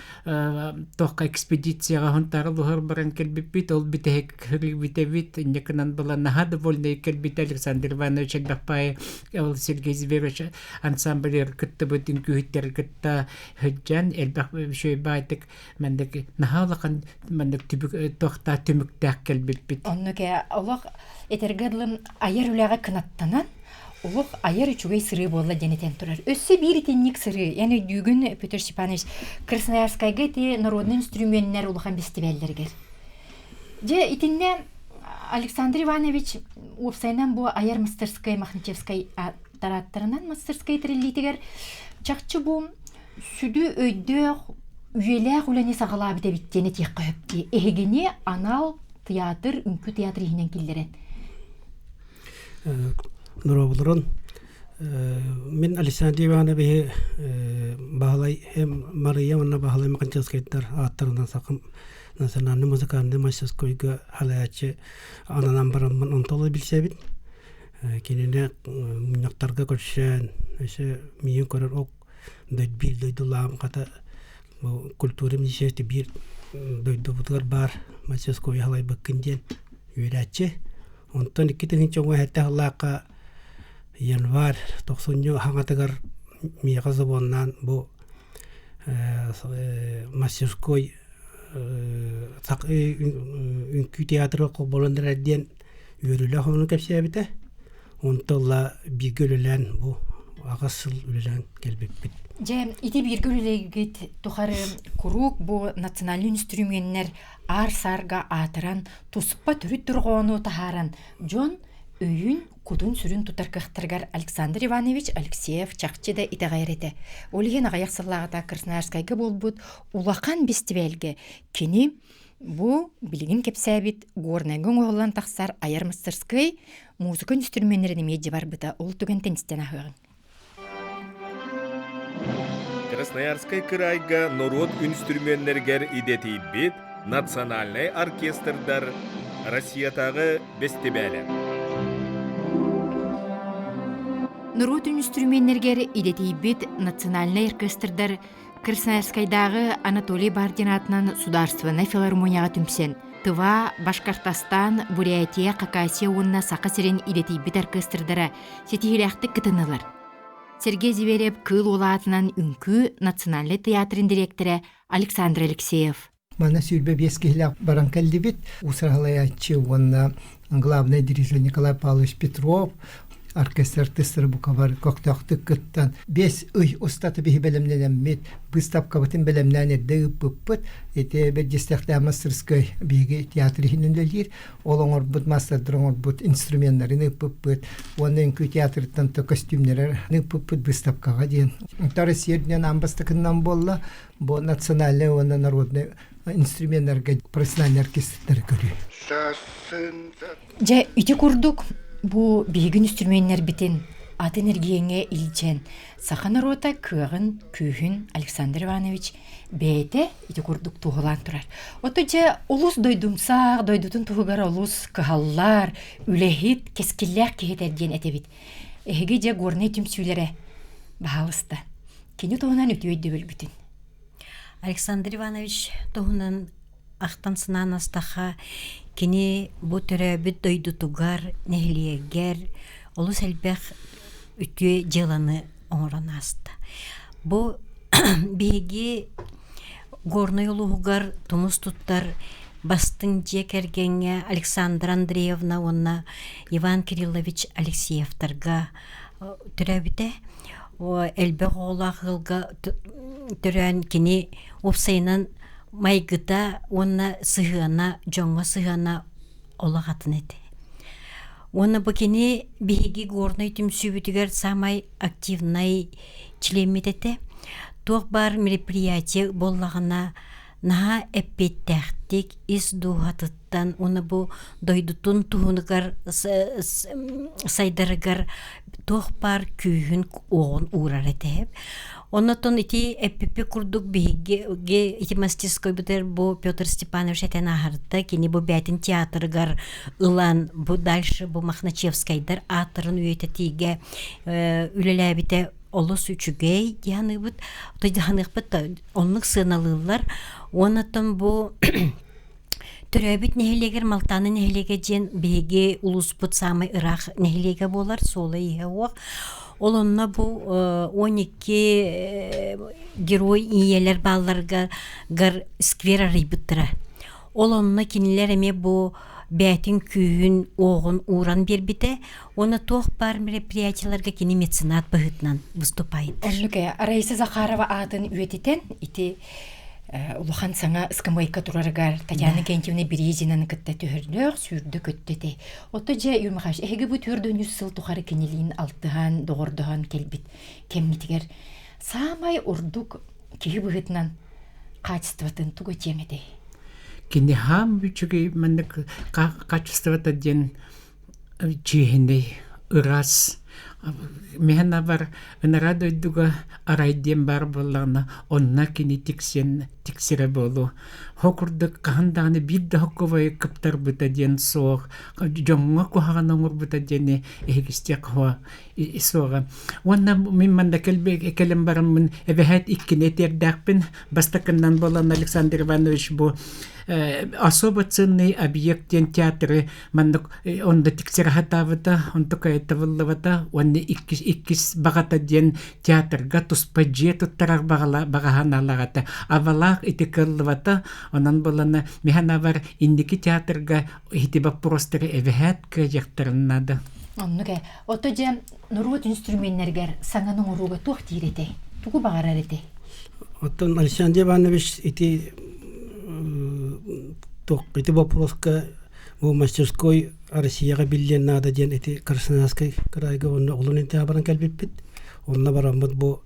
L: туохха экспедицияҕа хонтаары луһар баран кэлбиппит. Ол бүтэһик бүтэбит инньэкинэн была наһаа довольный кэлбитэ Александр Иванович элбэхпаайы ол Сергей Зверевич ансамбльгар кыттыбыт үҥкүүһүттэр кытта сылдьан элбэх үчүгэй баайтык маннык наһаа улахан маннык түбүк туохтаах түмүктээх кэлбиппит.
B: Оннук ээ олох этэргэ дылы айар үлэҕэ кынаттанан олох айар үчүгэй сырыы буолла диэн этэн турар. Өссө биир итинник сырыы эн өйдүүгүн Петр Степанович Красноярскайга ити народнай инструменнэр улахан бэстибээллэригэр. Дьэ итиннэ Александр Иванович уопсайынан бу айар мастерскай Махначевскай тарааттарынан мастерскай тэриллиитигэр чахчы бу сүдү өйдөөх үйэлээх үлэни саҕалаабыт эбит диэн этиэххэ сөп дии. Эһигини анал театр, үҥкүү театр иһинэн киллэрэн.
M: Норуобуларун мин Александр Ивановиһы Баһылай Мария уонна Баһылай Маханчевскайдар ааттарынан сахам национальный музыкальный мастерскойга халаячы ананан бараммын онтоло билсэбит. Кинини мунньахтарга көрсөн, өссө миигин көрөр ок биир дойдулаам хата бу культура министерствота биир дойдубутугар баар мастерской халайбыккын диэн үөрээччи. Онтон 2007 сыллаахха январь тохсунньу хаҥатыгар миэхэ звоннаан бу мастерской үҥкүү театра холбонон эрэр диэн үөрүүлээх ону кэпсээбитэ. Онтон ыла бииргэ үлэлээн бу аҕыс сыл үлэлээн кэлбиппит.
B: Дьэ, ити бииргэ үлэлээгит тухары куруук бу национальный инструменнэр аар-саарга аатыран, туспа төрүт дорҕоону таһааран, дьон өйүн, кутун-сүрүн тутар кыахтарыгар Александр Иванович Алексеев чахчы да итэҕэйэр этэ. Ол иһин аҕыйах сыллааҕыта Красноярскайга буолбут улахан бэстибээлгэ кини бу билигин кэпсээбит Горнайга оҥоһуллан тахсар айар мастерскай музыка инструменнэрин эмиэ дьэ барбыта. Ол түгэнтэн истэн аһыаҕыҥ.
A: Красноярскай кыраайга норуот үнстүрүмүөннэригэр идэтийбит национальнай оркестрдар Россиятааҕы бэстибээлэ.
B: Норуот үнстүрүмүөннэригэр идэтийбит национальнай оркестрдар Красноярскайдааҕы Анатолий Бардин аатынан Судаарыстыбаннай филармонияҕа түмсэн, Тыва, Башкортостан, Бурятия, Хакасия уонна Саха сирин идэтийбит оркестрдара ситиһиилээхтик кытыннылар. Сергей Зверев Кыыл Уола аатынан үҥкүү национальнай тыйаатырын дириэктэрэ Александр Алексеев.
E: Манна 25 киһилээх баран кэллибит. Усраһалайааччы уонна главный дирижер Николай Павлович Петров, оркестр артистары бука көхтөөхтүк кыттан 5 ый устата биһи бэлэмнэнэммит выставкабытын бэлэмнээн эрдэ ыыппыппыт ити бэрдьистэхтээх мастерской биһиги театр иһинэн үлэлиир ол оҥорбут маастардар оҥорбут инструменнарын ыыппыппыт уонна үҥкүү театрыттан то костюмнары ыыппыппыт выставкаҕа диэн Россия үрдүнэн аан бастакыннан буолла бу национальнай уонна народнай инструменнарга профессиональный оркестрдары көрүү.
B: Дьэ, ити курдук бу биһиги инструменнэрбитин атын эргиэҥҥэ илдьэн саха норуота кыаҕын, күүһүн Александр Иванович бэйэтэ ити курдук туһулаан турар. Ото дьэ олус дойдумсаах, дойдутун туһугар олус кыһаллар, үлэһит, кэскиллээх киһи диэн этэбит. Эһиги дьэ горнай түмсүүлэрэ баһаалыста. Кини туһунан үтүө өйдөбүлгүтүн.
N: Александр Иванович туһунан ахтан санаан астаха, кини бу төрөөбүт дойдутугар, нэһилиэгэр олус элбэх үтүө дьыаланы оҥорон ааста. Бу биһиги Горнай улууһугар тумус туттар бастыҥ дьиэ кэргэҥҥэ Александра Андреевна уонна Иван Кириллович Алексеевтарга төрөөбүтэ. Элбэх оҕолоох ыалга төрөөн кини уопсайынан майгыта уонна сыһыана дьоҥҥо сыһыана олох атын этэ. Уонна бу кини биһиги Горнай түмсүүбүтүгэр саамай активнай чилиэммит этэ. Туох баар мероприятие буоллаҕына. Наһаа эппиэттээхтик ис дууһатыттан уонна бу дойдутун туһунугар сайдарыгар туох баар күүһүн уоҕун уурар этэ. Оннотон ити эппиппи курдук биһиги ити мастерскойбутар бу Петр Степанович этэн ааһарда кини бу бээтин театрыгар ылан бу дальше бу Мохначевскайдар ааттарын үйэтэтиигэ үлэлээбитэ олус үчүгэй дии саныыбыт. Дьаһаныахпыт да оннук сыаналыыллар. Уоннаттан бу Төрөөбүт нэһилиэгэр Малтааны нэһилиэгэ диэн биһиги улууспут саамай ыраах нэһилиэгэ буолар, суола-ииһэ суох. Ол онно бу 12 герой ийэлэр баалларыгар сквер арыйбыттара. Ол онно кинилэр эмиэ бу бээтин күүһүн, уоҕун ууран биэрбитэ уонна туох баар мероприятиеларга кини меценат быһыытынан выступает.
B: Оннук ээ, Раиса Захарова аатын үйэтитэн ити улахан саҥа ыскамыайка турарыгар Татьяна Кентьевна Березинаны кытта түһөрдөөх, сүүрдэ көттө этэ. Отто дьэ, Юрий Михайлович, эһиги бу 4 сыл тухары кинилиин алтыһан, доҕордоһон кэлбит кэмҥитигэр саамай ордук киһи быһыытынан хаачыстыбатын тугу этиэҥ этэй?
L: Кини хаам үчүгэй маннык качествота диэн чиэһинэй, ыраас. Миһэн абар ынараа дойдуга арай диэн баар буоллаҕына, онно кини тиксиэн тиксэрэ буолуо. Хо курдук хаһан даҕаны биир да хоккобойу кыптарбыта диэн суох, дьоҥҥо куһаҕан оҥорбута диэни эһигистиэх суоҕа. Уонна мин манна кэлэн бараммын эбэһээт иккини этиэрдээхпин. Бастакыннан буолан Александр Иванович бу особо ценный объект диэн театры маннык онно тиксэрэ сатаабыта, онтука табыллыбата уонна иккис баҕата диэн театрга туспа дьиэ туттарар баҕаһаналаҕата. Абалаах ити кыаллыбата, онон буолана миһанабар инники театрга ити боппуруостары эбэһээт кыайыахтарын наада.
B: Оннук ээ. Ото дьэ норуот инструменнэригэр саҥаны оҥорууга туох диир этэй? Тугу баҕарар этэй?
M: Оттон Александр Иванович ити туох ити боппуруоска бу мастерской Россияҕа биллиэн наада диэн ити Красноярскай кыраайга уонна Улун Интиҕэ баран кэлбиппит. Онно бараммыт бу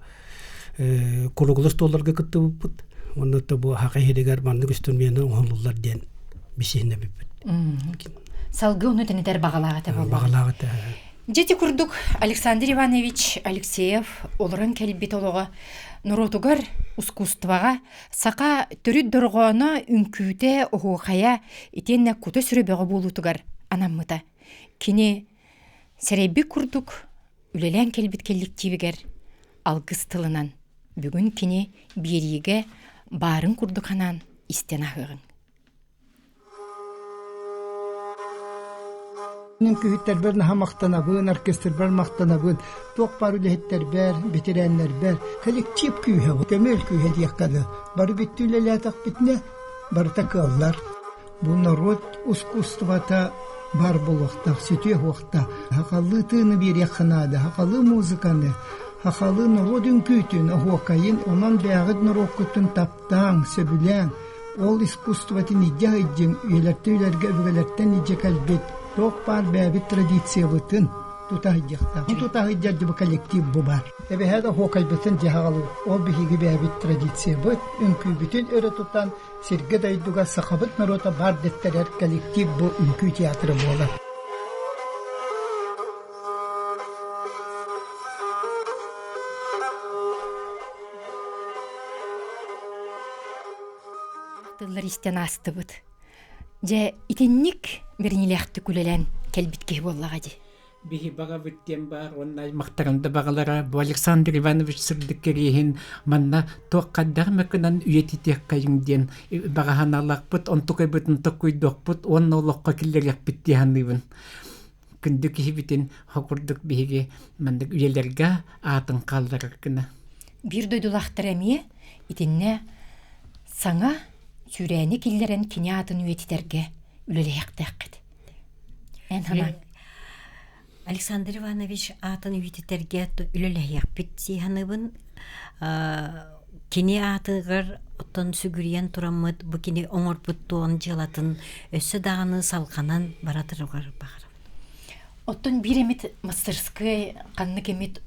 M: круглый столларга кыттыбыппыт. Уонна бу хака иһигэр маннык инструмены оҥоһуллар диэн бисиһинэбиппит.
B: Салгыы ону тэнитэр баҕалаах этэ буолла.
M: Баҕалаах этэ.
B: Дьити курдук Александр Иванович Алексеев олорон кэлбит олоҕо норуотугар ускуствоҕа саха төрүт дорҕооно үҥкүүтэ, оһуохайа итиэннэ кута-сүрэ бөҕө буолуутугар анаммыта. Кини сэрэйбит курдук үлэлээн кэлбит кэлликтиибигэр алгыс тылынан бүгүн кини биэриигэ баарын курдук анаан истэн аһыаҕыҥ.
E: Үҥкүүһүттэрбэр наһаа махтанабын, оркестрбар махтанабын, туох баар үлэһиттэрбэр, бэтэрээннэрбэр. Коллектив күүһэ, көмүөл күүһэ диэххэ дылы. Бары бүттүү үлэлээтэхпитинэ, барыта кыаллар. Бу норуот ускуустубата баар буолуохтаах, сүтүө уохтаах. Сахалыы тыыны биэриэххэ наада, сахалыы музыканы, сахалыы норуот үҥкүүтүн, оһуокайын, онон бэйэҕит норуоккутун таптааҥ, сөбүлээҥ. Ол искусствотын илдьэ сылдьыҥ, үйэлэртэн үйэлэргэ өбүгэлэртэн илдьэ кэлбит туох баар бэйэбит традициябытын тута сылдьыахтаах. Тута сылдьар дьыбы коллектив бу баар. Эбэһээт оһуокайбытын дьэ аҕалыы. Ол биһиги бэйэбит традициябыт, үҥкүүбүтүн өрө тутан сиргэ-дойдуга сахабыт норуота баар дэттэрэр коллектив бу үҥкүү театра буолар.
B: Тыллар истэн аастыбыт. Дьэ, итинник бэриниилээхтик үлэлээн кэлбит киһи буоллаҕа дии.
L: Биһи баҕабыт диэн баар уонна аймахтарын да баҕалара бу Александр Иванович сырдык кэриэһин манна туох хайдах эмэ гынан үйэтитиэххэйиҥ диэн баҕаһаналаахпыт, онтукайбытын токкуйдуохпут уонна олоххо киллэриэхпит дии саныыбын. Күндү киһибитин хо курдук биһиги маннык үйэлэргэ аатын хаалларар гына.
B: Биир дойдулаахтар эмиэ итиннэ саҥа сүүрээни киллэрэн кини аатын үйэтитэргэ үлэлэһиэхтээххит. Эн санааҥ?
N: Александр Иванович аатын үйэтитэргэ үлэлэһиэхпит дии саныыбын. Кини аатыгар оттон сүгүрүйэн тураммыт бу кини оҥорбут туон дьыалатын өссө даҕаны салҕанан бара турар баҕарабын.
B: Оттон биир эмит мастерскай ханнык эмит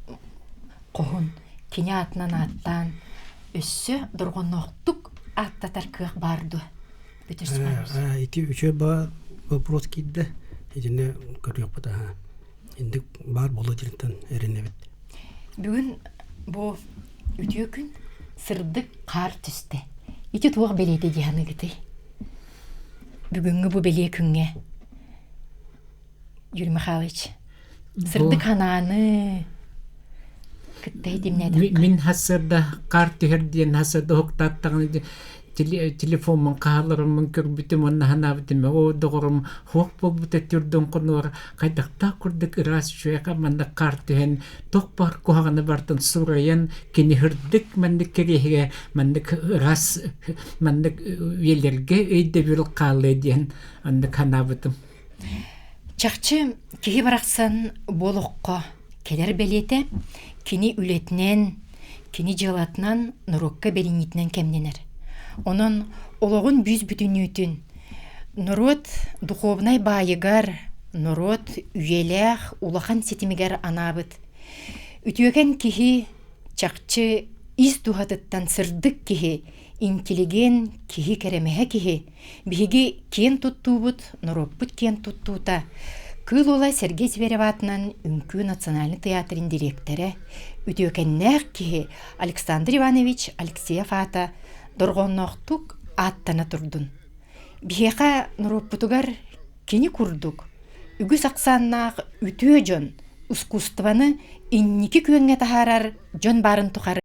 B: хоһун кини аатынан ааттаан өссө дорҕонноохтук ааттатар кыах баар дуо? Петр Степанович.
M: Ити үчүгэй ба вопрос киирдэ. Итиннэ көрүөхпүт аха. Инник баар буолуо диэнтэн эрэнэбит.
B: Бүгүн бу үтүө күн сырдык хаар түстэ. Ити туох бэлиэтэ дии саныыгытый? Бүгүҥҥү бу бэлиэ күҥҥэ Юрий Михайлович сырдык ханааны кытта иһитиннээтэх
L: Мин хассыарда хаар түһэр диэн хассыарда уһуктааттаҕына телефоммун хааларыммын көрбүтүм уонна санаабытым оо доҕорум хуох буолбута түрдүн хонуор хайдахтаах курдук ыраас үчүгэй маннык хаар түһэн туох баар куһаҕаны бартын сурайан кини һырдык маннык кэриэһигэ маннык ыраас маннык үйэлэргэ өйдөбүл хаалыа диэн аннык санаабытым.
B: Чахчы киһи барахсан бу олоххо кэлэр бэлиэтэ кини үлэтинэн, кини дьыалатынан норуокка бэриниитинэн кэмнэнэр. Онон олоҕун бүүс-бүтүннүүтүн норуот духуобунай баайыгар, норуот үйэлээх улахан ситимигэр анаабыт. Үтүөкэн киһи чахчы ис дууһатыттан сырдык киһи, интеллигент киһи кэрэмэһэ киһи Биһиги киэн туттуубут, норуоппут киэн туттуута Кыыл Уола Сергей Зверев аатынан Үҥкүү национальнай тыйаатырын дириэктэрэ, үтүөкэннээх киһи Александр Иванович Алексеев аата дорҕоонноохтук ааттана турдун. Биһиэхэ норуоппутугар кини курдук үгүс ахсааннаах үтүө дьон искусствоны инники күөҥҥэ таһаарар дьон баарын тухары.